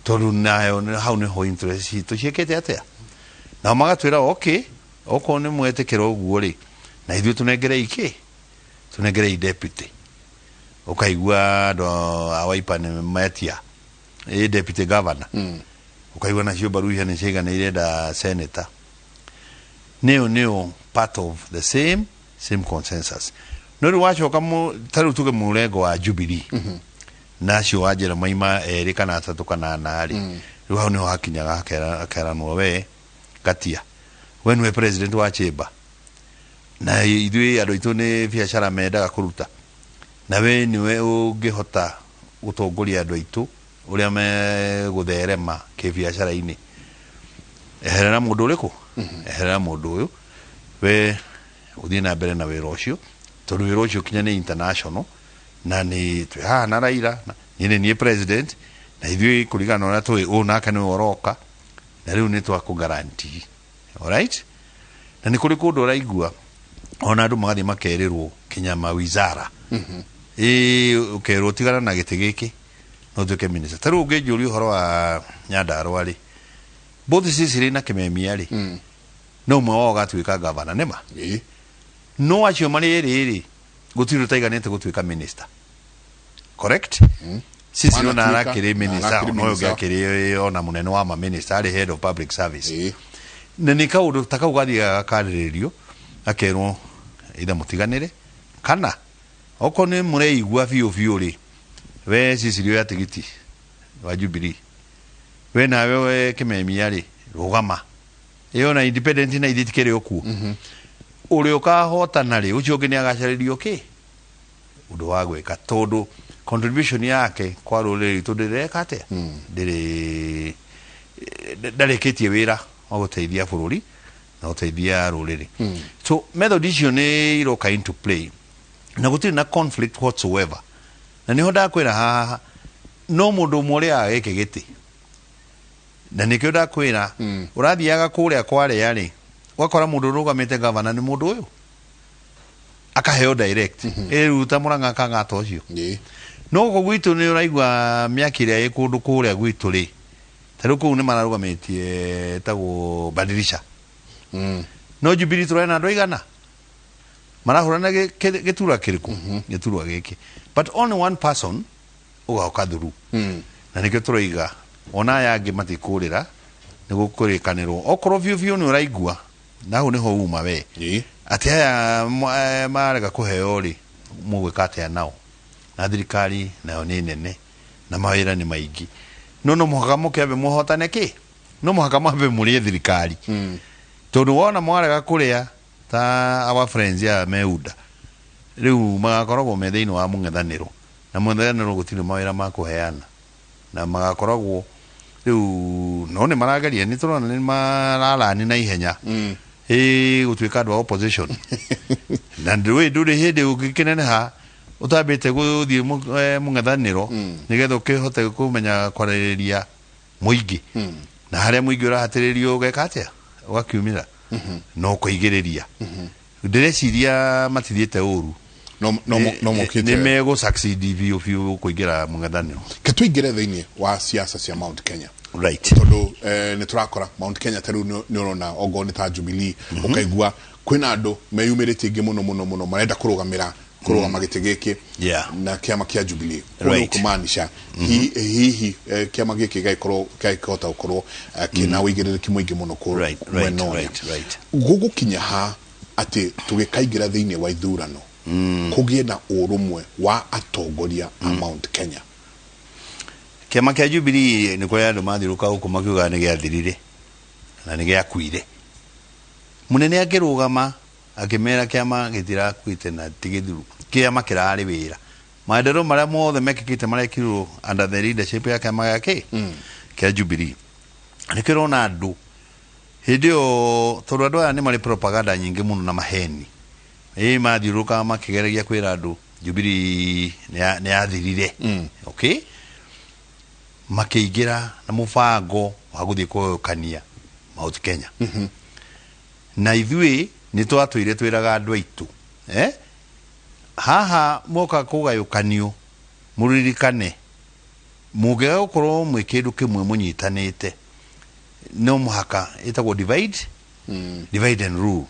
tondũ nayo hau nĩho interest citũ ciĩkĩte atĩa. Nao magatwĩra okay, okorwo nĩ mwetĩkĩra ũguo rĩ, Na ithuĩ tũnengerei kĩ? Tũnengerei deputy. Ũkaigua andũ a Wiper nĩ metia ĩ deputy governor. Ũkaigua nacio Baruhia nĩ ciaigana irenda senator. Nĩyo nĩyo part of the same consensus. No rĩu wacoka ta rĩu tuge mũrengo wa Jubilee na acio wanjĩra maima erĩ kana atatũ kana ana rĩ, rĩu hau nĩho hakinyaga hakeranwo, we Ngatia, we nĩwe president wa chamber, na ithuĩ andũ aitũ nĩ biacara mendaga kũruta, na we nĩwe ũngĩhota gũtongoria andũ aitũ ũrĩa megũtherema kĩbiacara-inĩ. Eherera mũndũ ũrĩkũ? Eherera mũndũ ũyũ, we ũthiĩ na mbere na wĩra ũcio, tondũ wĩra ũcio kinya nĩ international, na nĩ twĩ haha na Raila, niĩ nĩ niĩ president, na ithuĩ kũringana na ũrĩa tũĩ ũũ nake nĩwe ũroka, na rĩu nĩ twakũ guarantee. Alright, na nĩ kũrĩ kũndũ ũraigua ona andũ magathiĩ makerĩrwo kinya mawizara, ĩ ũkerwo tigana na gĩtĩ gĩkĩ no ũtuĩke minister. Ta rĩu ũngĩnjũria ũhoro wa Nyandarũa rĩ, both Cicely na Kĩmemia rĩ, no ũmwe wao agatuĩka gavana nĩma, no acio marĩ erĩ rĩ, gũtirĩ ũtaiganĩte gũtuĩka minister, correct? Cicely ona Manatuĩka, arakĩrĩ minister, arakĩrĩ ona ũyũ ũngĩ minister. Akĩrĩ ona mũnene wa ma minister, arĩ head of public service. Na nĩ kaũndũ ta kau gathiaga gakarĩrĩrio, akerwo ithe mũtiganĩre, kana okorwo nĩ mũreigua biũ biũ rĩ, we Cicely oya tigiti wa Jubilee, we nawe we Kĩmemia rĩ, rũgama ĩyo na independent, na ithuĩ tikĩrĩ o kuo. Ũrĩa ũkahotana rĩ, ũcio ũngĩ nĩ agacarĩrio kĩ ũndũ wa gwĩka, tondũ contribution yake kwa rũrĩrĩ rwitũ ndĩreka atĩa, ndĩrĩ ndarĩkĩtie wĩra wa gũteithia bũrũri na gũteithia rũrĩrĩ. So method icio nĩ iroka into play, na gũtirĩ na conflict whatsoever. Na nĩho ndakwĩra haha no mũndũ ũmwe ũrĩaga gĩkĩ gĩtĩ, na nĩkĩo ndakwĩra ũrathiaga kũrĩa kwarĩa rĩ, ũgakora mũndũ ũrũgamĩte gavana nĩ mũndũ ũyũ akaheo direct ĩruta Mũrang'a Kang'ata ũcio. No gũkũ gwitũ nĩ ũraigua mĩaki ĩrĩa ĩ kũndũ kũrĩa gwitũ rĩ, ta rĩu kũu nĩ mararũgamĩtie tagwo Badilisha, no Jubilee tũrarĩ na andũ aigana marahũrana gĩturwa kĩrĩkũ, gĩturwa gĩkĩ, but only one person ũgoka through. Na nĩkĩo tũroiga ona aya angĩ matikũrĩra, nĩ gũkũrĩkanĩrwo okorwo biũ biũ nĩ ũraigua na hau nĩho uma we atĩ aya marega kũheo rĩ, mũgwĩka atĩa nao? Na thirikari nayo nĩ nene na mawĩra nĩ maingĩ, no mũhaka mũkĩambe mũhotane kĩ, no mũhaka mwambe mũrĩe thirikari, tondũ wona mwarega kũrĩa ta our friends ya meuda rĩu magakoragwo me thĩinĩ wa mũng'ethanĩro, na mũng'ethanĩro gũtirĩ mawĩra ma kũheana, na magakoragwo rĩu no nĩ marageria, nĩ tũrona nĩ mararani na ihenya ĩ gũtuĩka andũ a opposition, na ndũĩ ndũrĩ hĩndĩ ũngĩkĩneneha ũtambĩte gũthiĩ mũng'ethanĩro, nĩgetha ũkĩhote kũmenya kwarĩrĩria mũingĩ, na harĩa mũingĩ ũrahatĩrĩrio ũgeka atĩa, ũgakiumĩra no ũkoigĩrĩria. Ndĩreciria matithiĩte ũru. No mokĩte. Nĩ megũ succeed biũ biũ kũingĩra mũng'ethanĩro. Ke tũingĩre thĩinĩ wa siasa cia Mount Kenya, tondũ nĩ tũrakora Mount Kenya ta rĩu nĩ ũrona ongorwo nĩ ta Jubilee, ũkaigua kwĩna andũ meyumĩrĩtie aingĩ mũno mũno mũno marenda kũrũgamĩra kũrũgama gĩtĩ gĩkĩ na kĩama kĩa Jubilee. Kũu nĩ kũmaanisha hihi kĩama gĩkĩ gĩgagĩkorwo gĩgakĩhota gũkorwo kĩna ũigĩrĩrĩki mũingĩ mũno kũ mwena ũrĩa. Gũgũkinya ha atĩ tũgĩkaingĩra thĩinĩ wa ithurano kũgĩe na ũrũmwe wa atongoria a Mount Kenya? Kĩama kĩa Jubilee nĩ kũrĩ andũ mathiũrũka gũkũ makiugaga nĩ gĩathirire na nĩ gĩakuire. Mũnene akĩrũgama akĩmera kĩama gĩtirakuĩte na ti gĩthiru, kĩama kĩrarĩ wĩra. Maendeleo marĩa mothe mekĩkĩte marekirwo under the leadership ya kĩama gĩa kĩa Jubilee. Nĩkĩo ũrona andũ hĩndĩ ĩyo, tondũ andũ aya nĩ marĩ propaganda nyingĩ mũno na maheni, ĩ mathiũrũrũkaga makĩgeragia kwĩra andũ Jubilee nĩ yathirire. Okay, makĩingĩra na mũbango wa gũthiĩ kũgayũkania Mount Kenya, na ithuĩ nĩ twatũire twĩraga andũ aitũ, haha moka kũgayũkanio, mũririkane mũngĩaga gũkorwo mwĩ kĩndũ kĩmwe mũnyitanĩte, no mũhaka ĩtagwo divide and rule.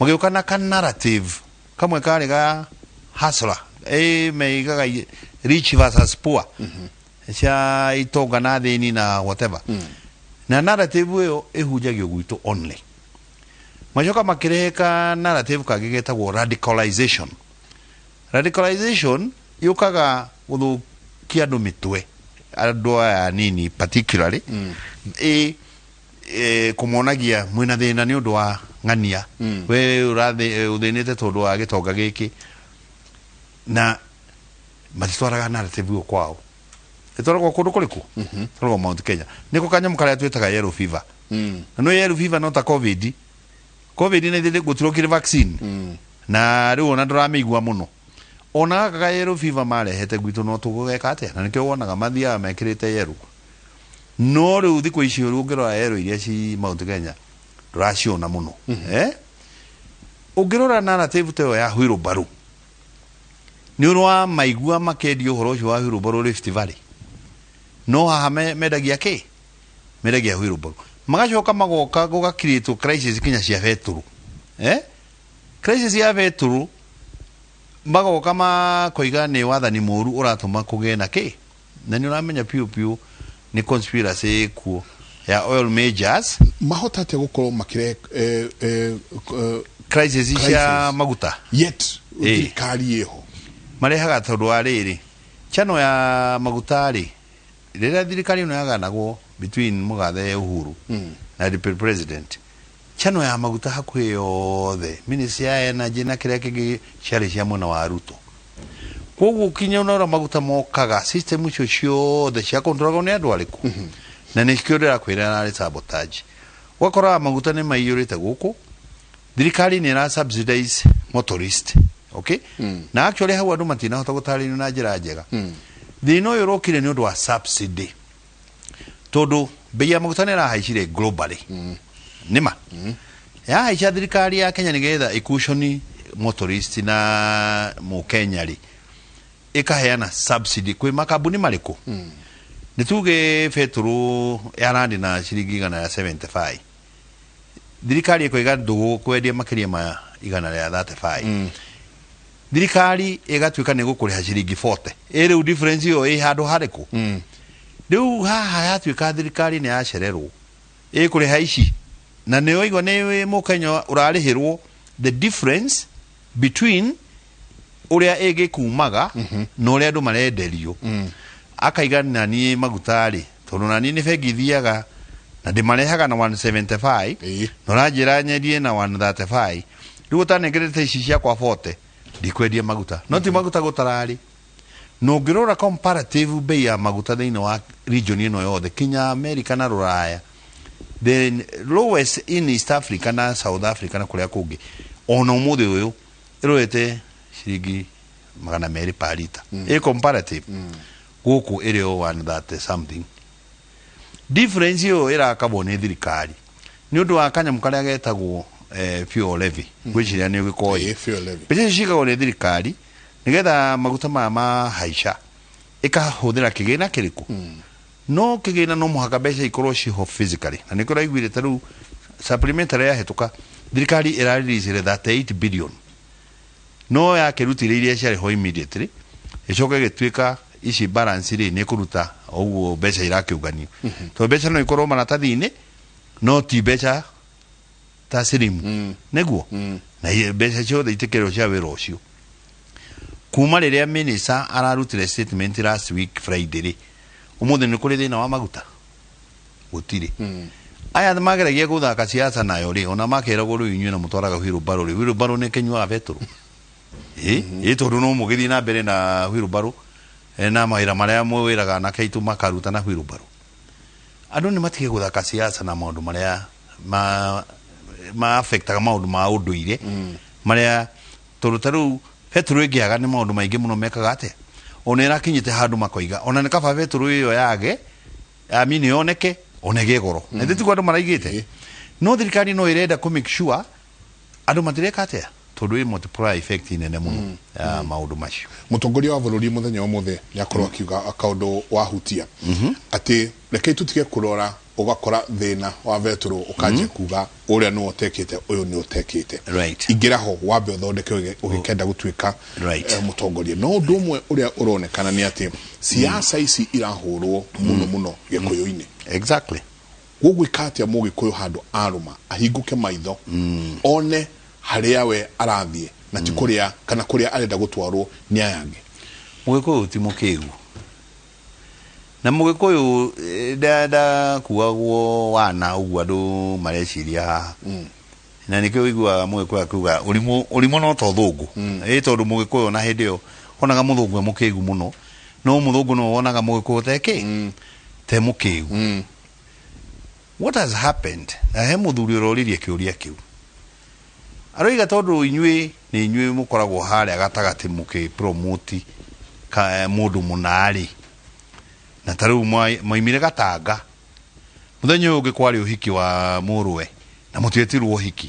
Magĩũka na ka narrative kamwe karĩ ga hustler, meigaga rich versus poor, cia itonga na thĩni na whatever. Na narrative ĩyo ĩhunjagio gwitũ only. Macoka makĩrehe ka narrative kangĩ getagwo radicalization. Radicalization yũkaga gũthũkia andũ mĩtwe, andũ aya anini particularly, kũmonagia mwĩna thĩna nĩ ũndũ wa ng'ania, we ũthĩnĩte tondũ wa gĩtonga gĩkĩ, na matitwaraga narrative ĩyo kwao. Ĩtwaragwo kũndũ kũrĩkũ? Ĩtwaragwo Mount Kenya. Nĩko kanyamũ karĩa twĩtaga yellow fever. Na no yellow fever no ta COVID. COVID nĩ thĩ gũtirokire vaccine, na rĩu ona ndũramĩigua mũno. Ona gaka ka yellow fever marehete gwitũ no tũgũgeka atĩa? Na nĩkĩo wonaga mathiaga mekĩrĩte yellow. No rĩu thikũ ici ũngĩrora yellow iria ci Mount Kenya ndũraciona mũno. Ũngĩrora narrative ta ĩyo ya wheelbarrow, nĩ ũrĩ wa maigua makĩendia ũhoro ũcio wa wheelbarrow Rift Valley, no haha mendagia kĩ? Mendagia wheelbarrow. Magacoka magoka gũgakirĩtwo crisis kinya cia betũrũ. Crisis ya betũrũ magoka makoiga nĩ wathani mũru ũratũma kũgĩe na kĩ, na nĩ ũramenya piũ piũ nĩ conspiracy ĩkuo ya oil majors. Mahota atĩa gũkorwo makĩrehe crisis cia crisis maguta yet thirikari ĩho? Marehaga tondũ wa rĩrĩ, channel ya maguta rĩ, rĩrĩa thirikari ĩno yaganagwo between Mũgathe Uhuru na deputy president, channel ya maguta hakuhĩ yothe, ministry ya energy na kĩrĩa kĩngĩ, ciarĩ cia mwena wa Ruto. Koguo kinya ũrĩa maguta mokaga, system icio ciothe cia controlagwo nĩ andũ arĩkũ? Na nĩkĩo ndĩrakwĩra narĩ sabotage. Ũgakora maguta nĩ maiyũrĩte gũkũ, thirikari nĩ ĩra subsidize motorist, okay? Na actually hau andũ matinahota gũtarĩrio na njĩra njega. Thĩna ũyũ ũrokire nĩ ũndũ wa subsidy, tondũ bei ya maguta nĩ ĩrahaicire globally. Nĩma yahaica, thirikari ya Kenya nĩgetha ĩkuconi motorist na mũkenya rĩ, ĩkaheana subsidy kwĩ makambuni marĩkũ? Nĩ tuge betũrũ yarandi na ciringi 175, thirikari ĩkoiga ndũgũkwendia makĩria ma 135. Thirikari ĩgatuĩka nĩ gũkũrĩha ciringi 40. Ĩ rĩu difference ĩyo ĩ handũ harĩkũ? Rĩu haha yatuĩka thirikari nĩ yacererwo ĩkũrĩha ici, na nĩ waigua nĩ mũkenya ũrarĩhĩrwo the difference between ũrĩa ĩgĩkumaga na ũrĩa andũ marenderio. Akaiga na niĩ maguta rĩ, tondũ na niĩ nĩ bengi thiaga na ndĩmarehaga na 175, na ũranjĩra nyendie na 135, rĩu ũtanengerete ici ciakwa 40, ndikwendia maguta. No ti maguta gũtararĩ, na ũngĩrora comparative bei ya maguta thĩinĩ wa region ĩno yothe kinya America na Rũraya, the lowest in East Africa na South Africa na kũrĩa kũngĩ, ona ũmũthĩ ũyũ ĩrorete ciringi 200 per liter. Ĩ comparative gũkũ ĩrĩ o 130 something. Difference ĩyo ĩrakabwo nĩ thirikari nĩ ũndũ wa kanyamũ karĩa getagwo fuel levy. Ngwĩciria nĩ ũgĩkoĩ. Fuel levy. Mbeca icio cigagwo nĩ thirikari nĩgetha maguta maya mahaica ĩkahũthĩra kĩgĩna kĩrĩkũ? No kĩgĩna no mũhaka mbeca ikorwo ciho physically, na nĩkĩo ũraiguire ta rĩu supplementary yahĩtũka, thirikari ĩrareleasire 38 billion, no yakĩrutire iria ciarĩ ho immediately, ĩcoke ĩgĩtuĩka ici balance rĩ nĩ kũruta ũguo mbeca irakĩũnganio, tondũ mbeca no ikorwo maratathi-inĩ no ti mbeca ta sirimu nĩguo, na mbeca ciothe itikĩrwo cia wĩra ũcio. Kuma rĩrĩa minister ararutire statement last week Friday rĩ, ũmũthĩ nĩ kũrĩ thĩna wa maguta? Gũtirĩ. Aya mageragia gũthaka siasa nayo rĩ, ona makeragwo rĩu inyuĩ na mũtwaraga wheelbarrow rĩ, wheelbarrow nĩ kĩnyuaga betũrũ? Ĩ tondũ no mũgĩthiĩ na mbere na wheelbarrow, na mawĩra marĩa mwĩraga anake aitũ makaruta na wheelbarrow. Andũ nĩ matige gũthaka siasa na maũndũ marĩa ma affectaga maũndũ ma ũndũire marĩa, tondũ ta rĩu betũrũ ĩngĩaga nĩ maũndũ maingĩ mũno mekaga atĩa. Ona ĩrakinyĩte handũ makoiga ona nĩ kaba betũrũ ĩyo yage, I mean yoneke ona ĩgĩe goro, na ithuĩ tiguo andũ maraigĩte. No thirikari no ĩrenda kũ make sure andũ matireka atĩa, tondũ ĩ multiplier effect nene mũno ya maũndũ macio. Mũtongoria wa bũrũri mũthenya wa ũmũthĩ nĩ akorwo akiuga kaũndũ wahutia atĩ rekei tũtige kũrora Ũgakora thĩna wa betũrũ ũkanjia kuga ũrĩa nĩwe ũtekĩte, ũyũ nĩ ũtekĩte. Ingĩra ho wambe ũthondeke ũgĩkenda gũtuĩka mũtongoria. No ũndũ ũmwe ũrĩa ũronekana nĩ atĩ siasa ici irahũrwo mũno mũno gĩkũyũ-inĩ. Gũgwĩka atĩa mũgĩkũyũ handũ arũma ahingũke maitho one harĩa we arathiĩ na ti kũrĩa kana kũrĩa arenda gũtwarwo nĩ aya angĩ? Mũgĩkũyũ ti mũkĩgu, na mũgĩkũyũ ndakuagwo wana ũguo andũ mareciria haha. Na nĩkĩo ũiguaga mũgĩkũyũ akiuga ũrimũ, ũrimũ no ta ũthũngũ. Ĩ tondũ mũgĩkũyũ na hĩndĩ ĩyo onaga mũthũngũ e mũkĩgu mũno, no mũthũngũ no wonaga mũgĩkũyũ te kĩ te mũkĩgu. What has happened, na he mũthuri ũroririe kĩũria kĩu, aroiga tondũ inyuĩ nĩ inyuĩ mũkoragwo harĩa gatagatĩ mũkĩ-promote ka mũndũ mũna-rĩ, na ta rĩu mwaimire Gatanga mũthenya ũyũ ũngĩ kwarĩ ũhiki wa mũrũwe na mũtietirwo ũhiki.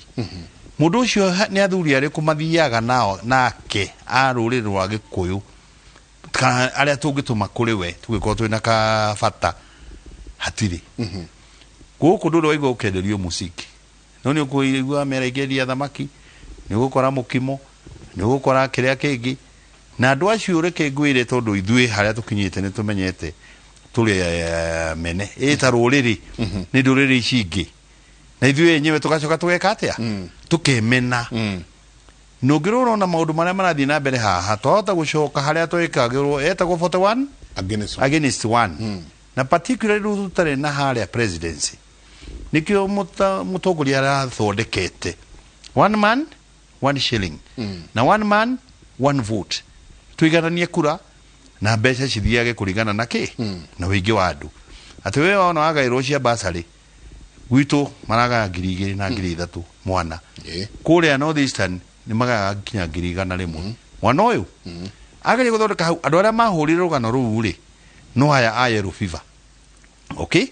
Mũndũ ũcio nĩ athuri arĩkũ mathiaga nao nake a rũrĩrĩ rwa Gĩkũyũ kana arĩa tũngĩtũma kũrĩ we tũgĩkorwo twĩna kabata? Hatirĩ. Gũkũ ndũrĩ waigua ũkĩenderio mũciki, no nĩ ũkũigua mera ikĩendia thamaki, nĩ ũgũkora mũkimo, nĩ ũgũkora kĩrĩa kĩngĩ. Na andũ acio reke ngwĩre, tondũ ithuĩ harĩa tũkinyĩte nĩ tũmenyete tũrĩ mene ĩ ta rũrĩrĩ nĩ ndũrĩrĩ ici ingĩ, na ithuĩ enyewe tũgacoka tũgeka atĩa? Tũkemena. Na ũngĩrora ona maũndũ marĩa marathiĩ na mbere haha, twahota gũcoka harĩa twekagĩrwo etagwo 41 against one. Against one. Na particularly rĩu tũtarĩ na harĩa presidency, nĩkĩo mũtongoria arathondekete one man one shilling na one man one vote, tũigananie kura na mbeca cithiage kũringana na kĩ na ũingĩ wa andũ, atĩ we wona wagaĩrwo cia basarĩ gwitũ maragaya 2,000 na 3,000 mwana. Kũrĩa North Eastern nĩ magayaga nginya 100,000 mwana. Ũyũ ageria gũthondeka hau andũ arĩa mahũrire rũgano rũu rĩ, no aya a yellow fever, okay?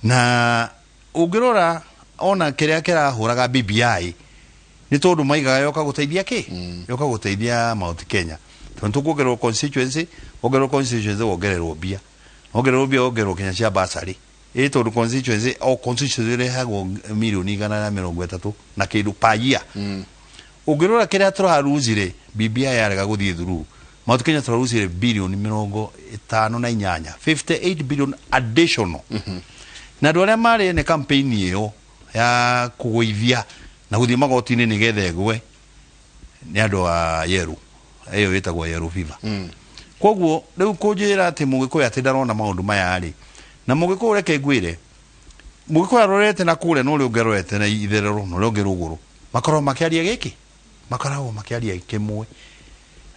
Na ũngĩrora ona kĩrĩa kĩrahũraga BBI nĩ tondũ maigaga yoka gũteithia kĩ, yoka gũteithia Mount Kenya, tondũ tũkuongererwo constituency, wongererwo constituency wongererwo mbia, wongererwo mbia wongererwo kinya cia basarĩ. Ĩ tondũ constituency, o constituency ĩrehagwo mirioni 130 na kĩndũ per year. Ũngĩrora kĩrĩa tũraruzire BBI yarega gũthiĩ through Mount Kenya, tũraruzire bilioni 58, 58 billion additional. Na andũ arĩa marĩ ene campaign ĩyo ya kũgũithia na gũthiĩ magoti-inĩ nĩgetha ĩgwe nĩ andũ a yellow, ĩyo ĩtagwo yellow fever. Koguo rĩu kũnjĩra atĩ mũgĩkũyũ atĩ ndarona maũndũ maya rĩ, na mũgĩkũyũ reke ngwĩre, mũgĩkũyũ arorete na kũrĩa na ũrĩa ũngĩ arorete na itherero na ũrĩa ũngĩ rũgũrũ, makoragwo makĩaria gĩkĩ, makoragwo makĩaria kĩmwe.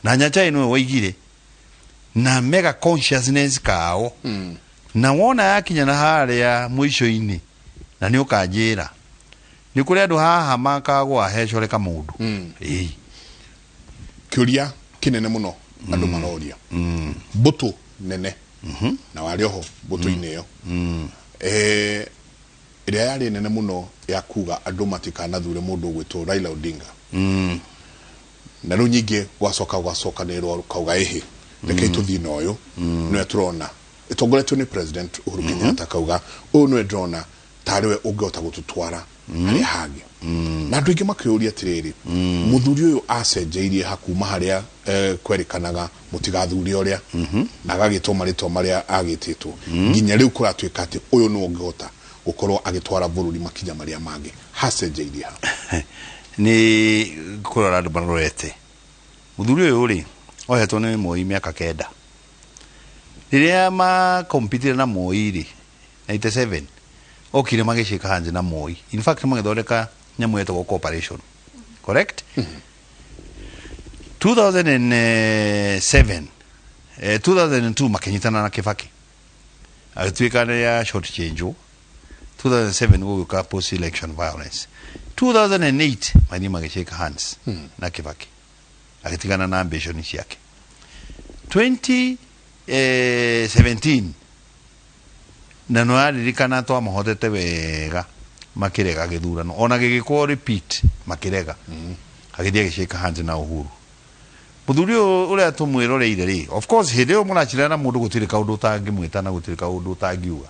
Na Nyachae nĩwe waigire na mega consciousness kao. Na wona yakinya na harĩa mũico-inĩ, na nĩ ũkanjĩra nĩ kũrĩ andũ haha makagwa hecore kamũndũ. Ĩĩ. Kĩũria kĩnene mũno andũ maroria, mbũtũ nene na warĩ oho mbũtũ-inĩ ĩyo ĩrĩa yarĩ nene mũno ya kuga andũ matikanathure mũndũ ũgwĩtwo Raila Odinga, na rĩu nyingĩ gwacoka gwacokanĩrwo kauga ĩhĩ rekei tũthiĩ na ũyũ nĩwe tũrona ĩtongoretio nĩ President Uhuru Kenyatta, kauga ũyũ nĩwe ndĩrona tarĩ we ũngĩhota gũtũtwara harĩa hangĩ. Na andũ aingĩ makĩũria atĩrĩrĩ, mũthuri ũyũ acenjeirie hakuma harĩa kwerĩkanaga mũtigathure ũrĩa na agagĩtwo marĩtwa marĩa agĩtĩtwo nginya rĩu kũratuĩka atĩ ũyũ nĩwe ũngĩhota gũkorwo agĩtwara bũrũri makinya marĩa mangĩ, hacenjeirie ha? Nĩ kũrora andũ marorete mũthuri ũyũ rĩ, ohetwo nĩ Moi mĩaka 9 rĩrĩa makompitire na Moi rĩ, 97 okire magĩcika hands na Moi. In fact magĩthondeka nyamũ yetagwo cooperation, correct? 2007, 2002 makĩnyitana na Kibaki agĩtuĩka nĩ ya short change. 2007 gũgĩũka post election violence. 2008 mathiĩ magĩshake hands na Kibaki agĩtigana na ambition ciake. 2017 na no aririkana twamahotete wega, makĩrega gĩthurano ona gĩgĩkorwo repeat makĩrega, agĩthiĩ agĩshake hands na Uhuru. Mũthuri ũyũ ũrĩa tũmwĩroreire rĩ, of course hĩndĩ ĩyo mũracirana na mũndũ gũtirĩ kaũndũ ũtangĩmwĩta na gũtirĩ kaũndũ ũtangiuga.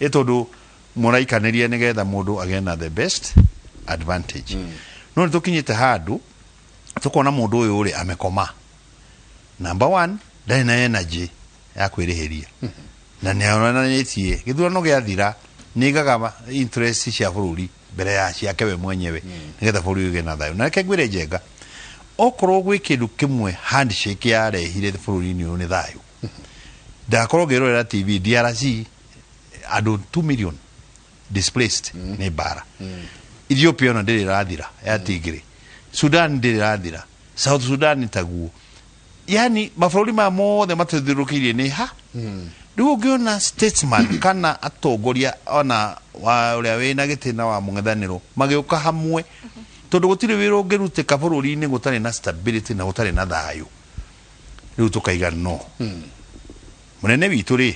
Ĩ tondũ mũraikanĩria nĩgetha mũndũ agĩe na the best advantage. No nĩ tũkinyĩte handũ tũkona mũndũ ũyũ rĩ amekoma. Number one, ndarĩ na energy ya kwĩrĩhĩria na nĩ onanĩtie gĩthurano gĩathira nĩ interest cia bũrũri mbere ya ciake we mwenyewe nĩgetha bũrũri ũgĩe na thayũ. Na reke ngwĩre Njenga, okorwo gwĩ kĩndũ kĩmwe handshake yarehire bũrũri-inĩ ũyũ nĩ thayũ. Ndakorwo ngĩrorera TV DRC, andũ 2 million displaced nĩ mbara. Ethiopia ona ndĩrĩ ĩrathira ya Tigray, Sudan ndĩrĩ ĩrathira, South Sudan taguo. Yani mabũrũri maya mothe matũthiũrũrũkĩirie nĩ ha rĩu ũngĩona statesman kana atongoria ona wa ũrĩa wĩna gĩtĩ na wa mũng'ethanĩro magĩũka hamwe, tondũ gũtirĩ wĩra ũngĩrutĩka bũrũri-inĩ gũtarĩ na stability na gũtarĩ na thayũ. Rĩu tũkaiga no mũnene witũ rĩ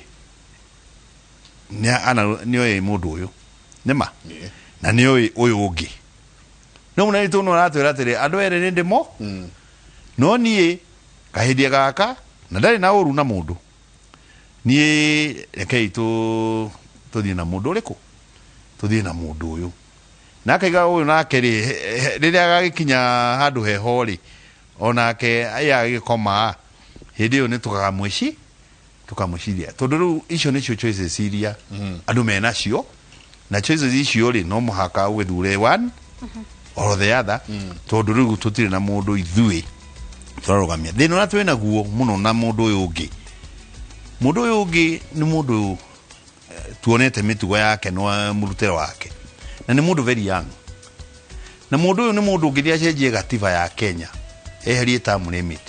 nĩoĩ mũndũ ũyũ nĩma na nĩoĩ ũyũ ũngĩ, no mũnene witũ no aratwĩra atĩrĩ andũ erĩ nĩ ndĩmo no niĩ kahĩndia gaka na ndarĩ na ũru na mũndũ, niĩ rekei tũthiĩ na mũndũ ũrĩkũ, tũthiĩ na mũndũ ũyũ. Na akaiga ũyũ nake rĩ, rĩrĩa agagĩkinya handũ heho rĩ, onake aya agĩkoma hĩndĩ ĩyo nĩ tũkamwĩciria, tondũ rĩu icio nĩcio choices iria andũ menacio, na choices icio rĩ no mũhaka ũgĩthure one or the other, tondũ rĩu tũtirĩ na mũndũ ithuĩ tũrarũgamia. Thĩna ũrĩa twĩ naguo mũno na mũndũ ũyũ ũngĩ, mũndũ ũyũ ũngĩ nĩ mũndũ tuonete mĩtugo yake na mũrutĩre wake, na nĩ mũndũ very young, na mũndũ ũyũ nĩ mũndũ ũngĩthiĩ acenjie gatiba ya Kenya eherie term limit,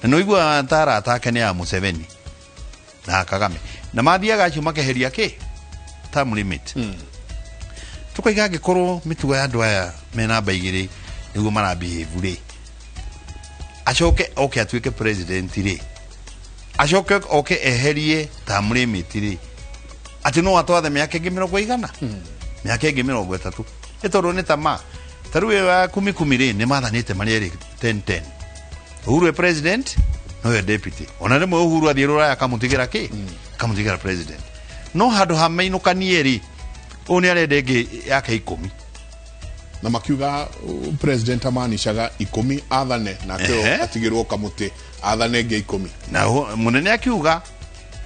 na nĩ ũiguaga ta arata ake nĩ ya Museveni na Kagame, na mathiaga acio makeheria kĩ term limit. Tũkaiga angĩkorwo mĩtugo ya andũ aya me namba igĩrĩ nĩguo marabehave rĩ, acoke oke atuĩke president rĩ, acoke oke eherie term limit rĩ, atĩ no atwathe mĩaka ĩngĩ mĩrongo igana, mĩaka ĩngĩ 30, nĩ tondũ nĩ tama ta rĩu ĩyo ya kumi kumi rĩ nĩ mathanĩte marĩ erĩ 10 10. Uhuru e president no ye deputy, ona rĩmwe Uhuru athiĩ rũraya akamũtigĩra kĩ, akamũtigĩra president, no handũ ha mainũkanie rĩ, ũyũ nĩ arenda ĩngĩ yake 10. Na makiuga president amaanishaga 10 athane nake atigĩrwo kamũtĩ athane ĩngĩ 10. Na mũnene akiuga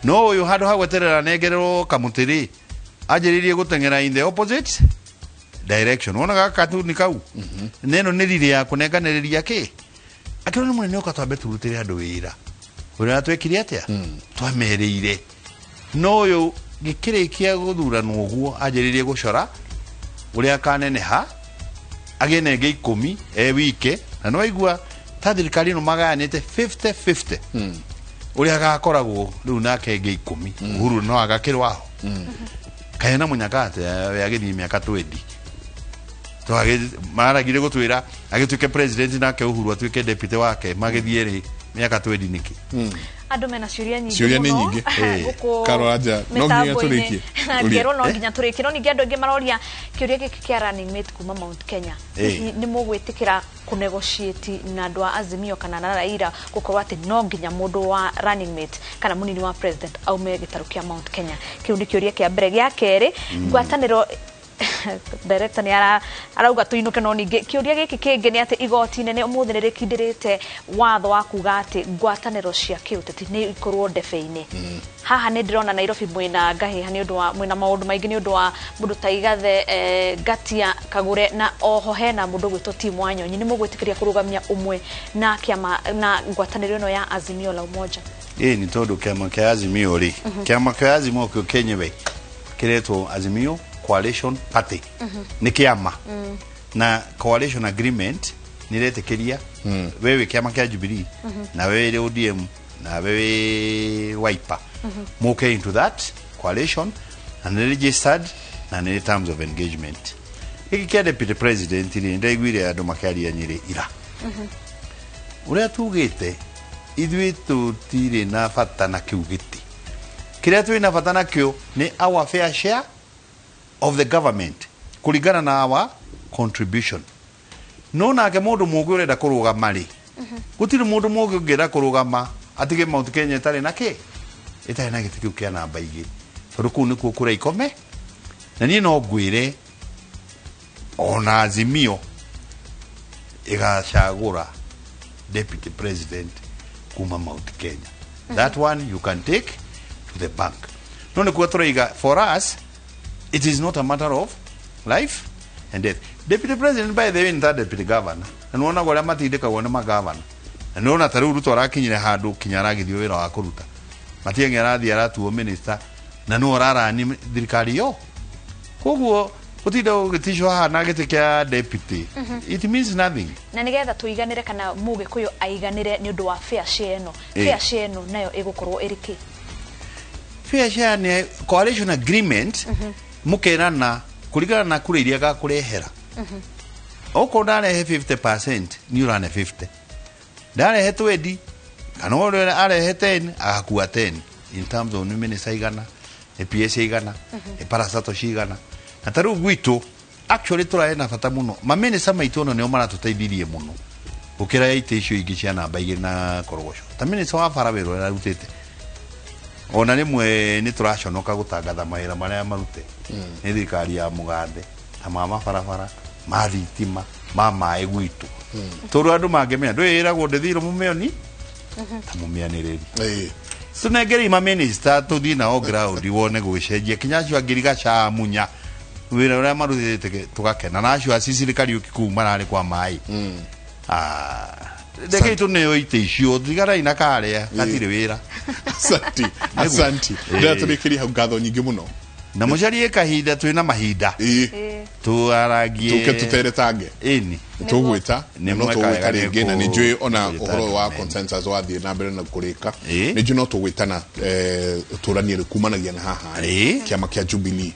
no ũyũ handũ ha gweterera nengererwo kamũtĩ rĩ, anjĩrĩirie gũteng'era in the opposite direction. Wonaga katuni kau neno nĩ riri ya kũnenganĩrĩria kĩ, akĩrwo nĩ mũnene ũka twambe tũrutĩre andũ wĩra ũrĩa twekire atĩa, twamerĩire. No ũyũ gĩkĩrĩkia gũthuranwo ũguo anjĩrĩirie gũcora ũrĩa akaneneha agĩe na ĩngĩ 10 e wike, na nĩ waigua ta thirikari ĩno magayanĩte 50-50 ũrĩa agakoragwo rĩu nake ĩngĩ 10. Uhuru no agakĩrwo aho kaĩ na mũnyaka atĩa we agĩthiĩ mĩaka 20 maragire gũtwĩra agĩtuĩke president nake Uhuru atuĩke deputy wake, magĩthiĩ rĩ mĩaka 20 nĩkĩ? Andũ mena ciũria nyingĩ Ciũria nĩ mũno. nyingĩ. Gũkũ Karora nja, no nginya mĩtambo-inĩ. tũrĩkie. Na Ũria. ngerwo no nginya tũrĩkie, no ningĩ andũ aingĩ maroria kĩũria gĩkĩ kĩa running mate kuma Mount Kenya. Hihi nĩ mũgwĩtĩkĩra kũnegotiate na andũ a Azimio kana na Raila gũkorwo atĩ no nginya mũndũ wa running mate kana mũnini wa president aume gĩtarũ kĩa Mount Kenya? Kĩu nĩ kĩũria kĩa mbere. Gĩa kerĩ, ngwatanĩro director nĩ arauga tũinũke, no ningĩ kĩũria gĩkĩ kĩngĩ nĩ atĩ igoti inene ũmũthĩ nĩ rĩkindĩrĩte watho wa kuga atĩ ngwatanĩro cia kĩũteti nĩ ikorwo ndebe-inĩ. Haha nĩ ndĩrona Nairobi mwĩna ngahĩha nĩ ũndũ wa mwĩna maũndũ maingĩ nĩ ũndũ wa mũndũ ta Igathe, Ngatia Kagure, na oho hena mũndũ ũgwĩtwo Tim Wanyonyi. Nĩ mũgwĩtĩkĩria kũrũgamia ũmwe na kĩama na ngwatanĩro ĩno ya Azimio la Umoja? Ĩ nĩ tondũ kĩama kĩa Azimio rĩ, kĩama kĩa Azimio kĩo kĩenyewe kĩretwo Azimio Coalition Party, nĩ kĩama na coalition agreement nĩ ĩretĩkĩria we wĩ kĩama kĩa Jubilee na we wĩ ODM na we wĩ Wiper mũke into that coalition na nĩ registered na nĩ terms of engagement. Gĩkĩ kĩa deputy president rĩ, ndaiguire andũ makĩaria Nyĩrĩ ira ũrĩa tugĩte ithuĩ tũtirĩ na bata na kĩu gĩtĩ, kĩrĩa twĩ na bata nakĩo nĩ our fair share of the government kũringana na our contribution. No nake mũndũ mũngĩ ũrenda kũrũgama rĩ, gũtirĩ mũndũ mũngĩ ũngĩenda kũrũgama atige Mount Kenya ĩtarĩ na kĩ, ĩtarĩ na gĩtĩ kĩu kĩa namba igĩrĩ. Tondũ kũu nĩkuo kũrĩa ikome. Na niĩ no ngwĩre ona Azimio ĩgacagũra deputy president kuma Mount Kenya. That one you can take to the bank. No nĩkuo tũraiga, for us it is not a matter of life and death. Deputy president, by the way, nĩ ta deputy governor, na nĩwonaga ũrĩa matindĩkagwo nĩ magavana, na nĩwona ta rĩu Ruto arakinyire handũ kinya aragithio wĩra wa kũruta. Matiang'i arathiĩ aratuo minister na nĩwe ũrarani thirikari yo. Koguo gũtinda ũgĩticwo haha na gĩtĩ kĩa deputy, it means nothing. Na nigetha tuiganire kana mugikuyu aiganire ni undu wa fair share ĩno, fair share ĩno nayo ĩgũkorwo ĩrĩ kĩ? Fair share nĩ coalition agreement, mũkerana kũringana na kura iria gakũrehera. Okorwo ndarehe 50%, ni ũrane 50, ndarehe 20 kana ũrĩa arehe 10 agakua 10, in terms of nĩ minister igana, nĩ PS igana, nĩ parastatal cigana. Na ta rĩu gwitũ actually tũrarĩ na bata mũno maminista maitũ, ono nĩo maratũteithirie mũno gũkĩra itĩ icio ingĩ cia namba 2 na korogoco. Ta minista wa bara, wĩra ũrĩa arutĩte, ona rĩmwe nĩ tũraconoka gũtangatha mawĩra marĩa marute nĩ thirikari ya mũgathe, ta ma mabarabara, ma thitima, ma maĩ gwitũ, tondũ andũ mangĩmenya ndwĩragwo ndĩthirwo mũmĩoni ta mũmĩanĩrĩri. Tũnengerei maminista tũthiĩ nao ground wone gũgĩcenjia, kinya acio angĩ Rigaca, Munya, wĩra ũrĩa marutĩte tũgakena, na acio a Cicely Kariũki kũu mararĩ kwa maĩ. Rekei tũneo itĩ icio, tiganai na karĩa gatirĩ wĩra. Asanti, asanti. Ndĩratũrĩkĩria hau, ngatho nyingĩ mũno. Na mũcarie kahinda, twĩna mahinda tuarangie. Tũke tũteretange. Ĩni. Tũgwĩta Nĩ no mweka tũgwĩta wega rĩngĩ, na nĩ njũĩ ona kũgwĩta ũhoro wa ndumeni. consensus wathiĩ na mbere na kũrĩka, nĩ njũĩ no tũgwĩtana, tũranie rĩ kumanagia na haha kĩama kĩa Jubilee,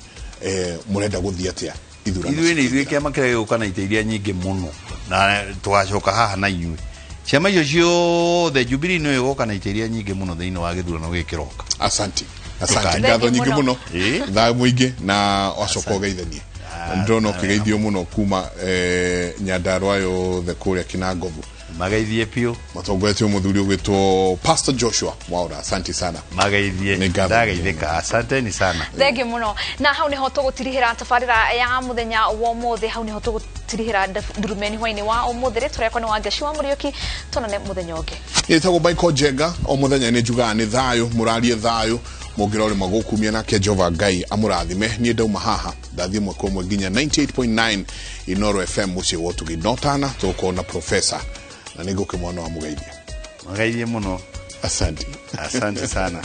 mũrenda gũthiĩ atĩa ithurano? Ithuĩ nĩ ithuĩ kĩama kĩrĩa gĩgũka na itĩ iria nyingĩ mũno, na tũgacoka haha na inyuĩ ciama icio ciothe. Jubilee nĩyo ĩgoka na itĩ iria nyingĩ mũno thĩinĩ wa gĩthurano gĩkĩ kĩroka. Asanti, asanti, ngatho nyingĩ mũno, thayũ mũingĩ, na wacoka ũgeithanie. Ndĩrona ũkĩgeithio mũno kuma Nyandarua yothe kũrĩa Kinangovu. Mageithie biũ. Matongoretio mũthuri ũgwĩtwo Pastor Joshua Mwaura. Asante sana. Mageithie. Nĩ ngatho. Ndageithĩka, asanteni sana. Thengiũ mũno. Na hau niho tũgũtirihĩra tabarĩra ya mũthenya wa ũmũthĩ, hau niho tũgũtirihĩra ndurumeni hwainĩ wa ũmũthĩ. Rĩtwa rĩakwa nĩ Wangeci wa Mũriũki, tuonane mũthenya ũngĩ. Ĩtagwo Michael Njenga. O mũthenya nĩ njugaga nĩ thayũ, mũrarie thayũ, mũngĩra ũrĩma gũkumia, nake Jehova Ngai amũrathime. Niĩ ndauma haha ndathiĩ ĩmwe kwa ĩmwe nginya 98.9 Inoro FM, mũciĩ wa ũtugi. No tana tũgũkorwo na profesa na nĩ ngũkĩ mwana wa mũgeithia. Mageithie mũno. Asante. Asante sana.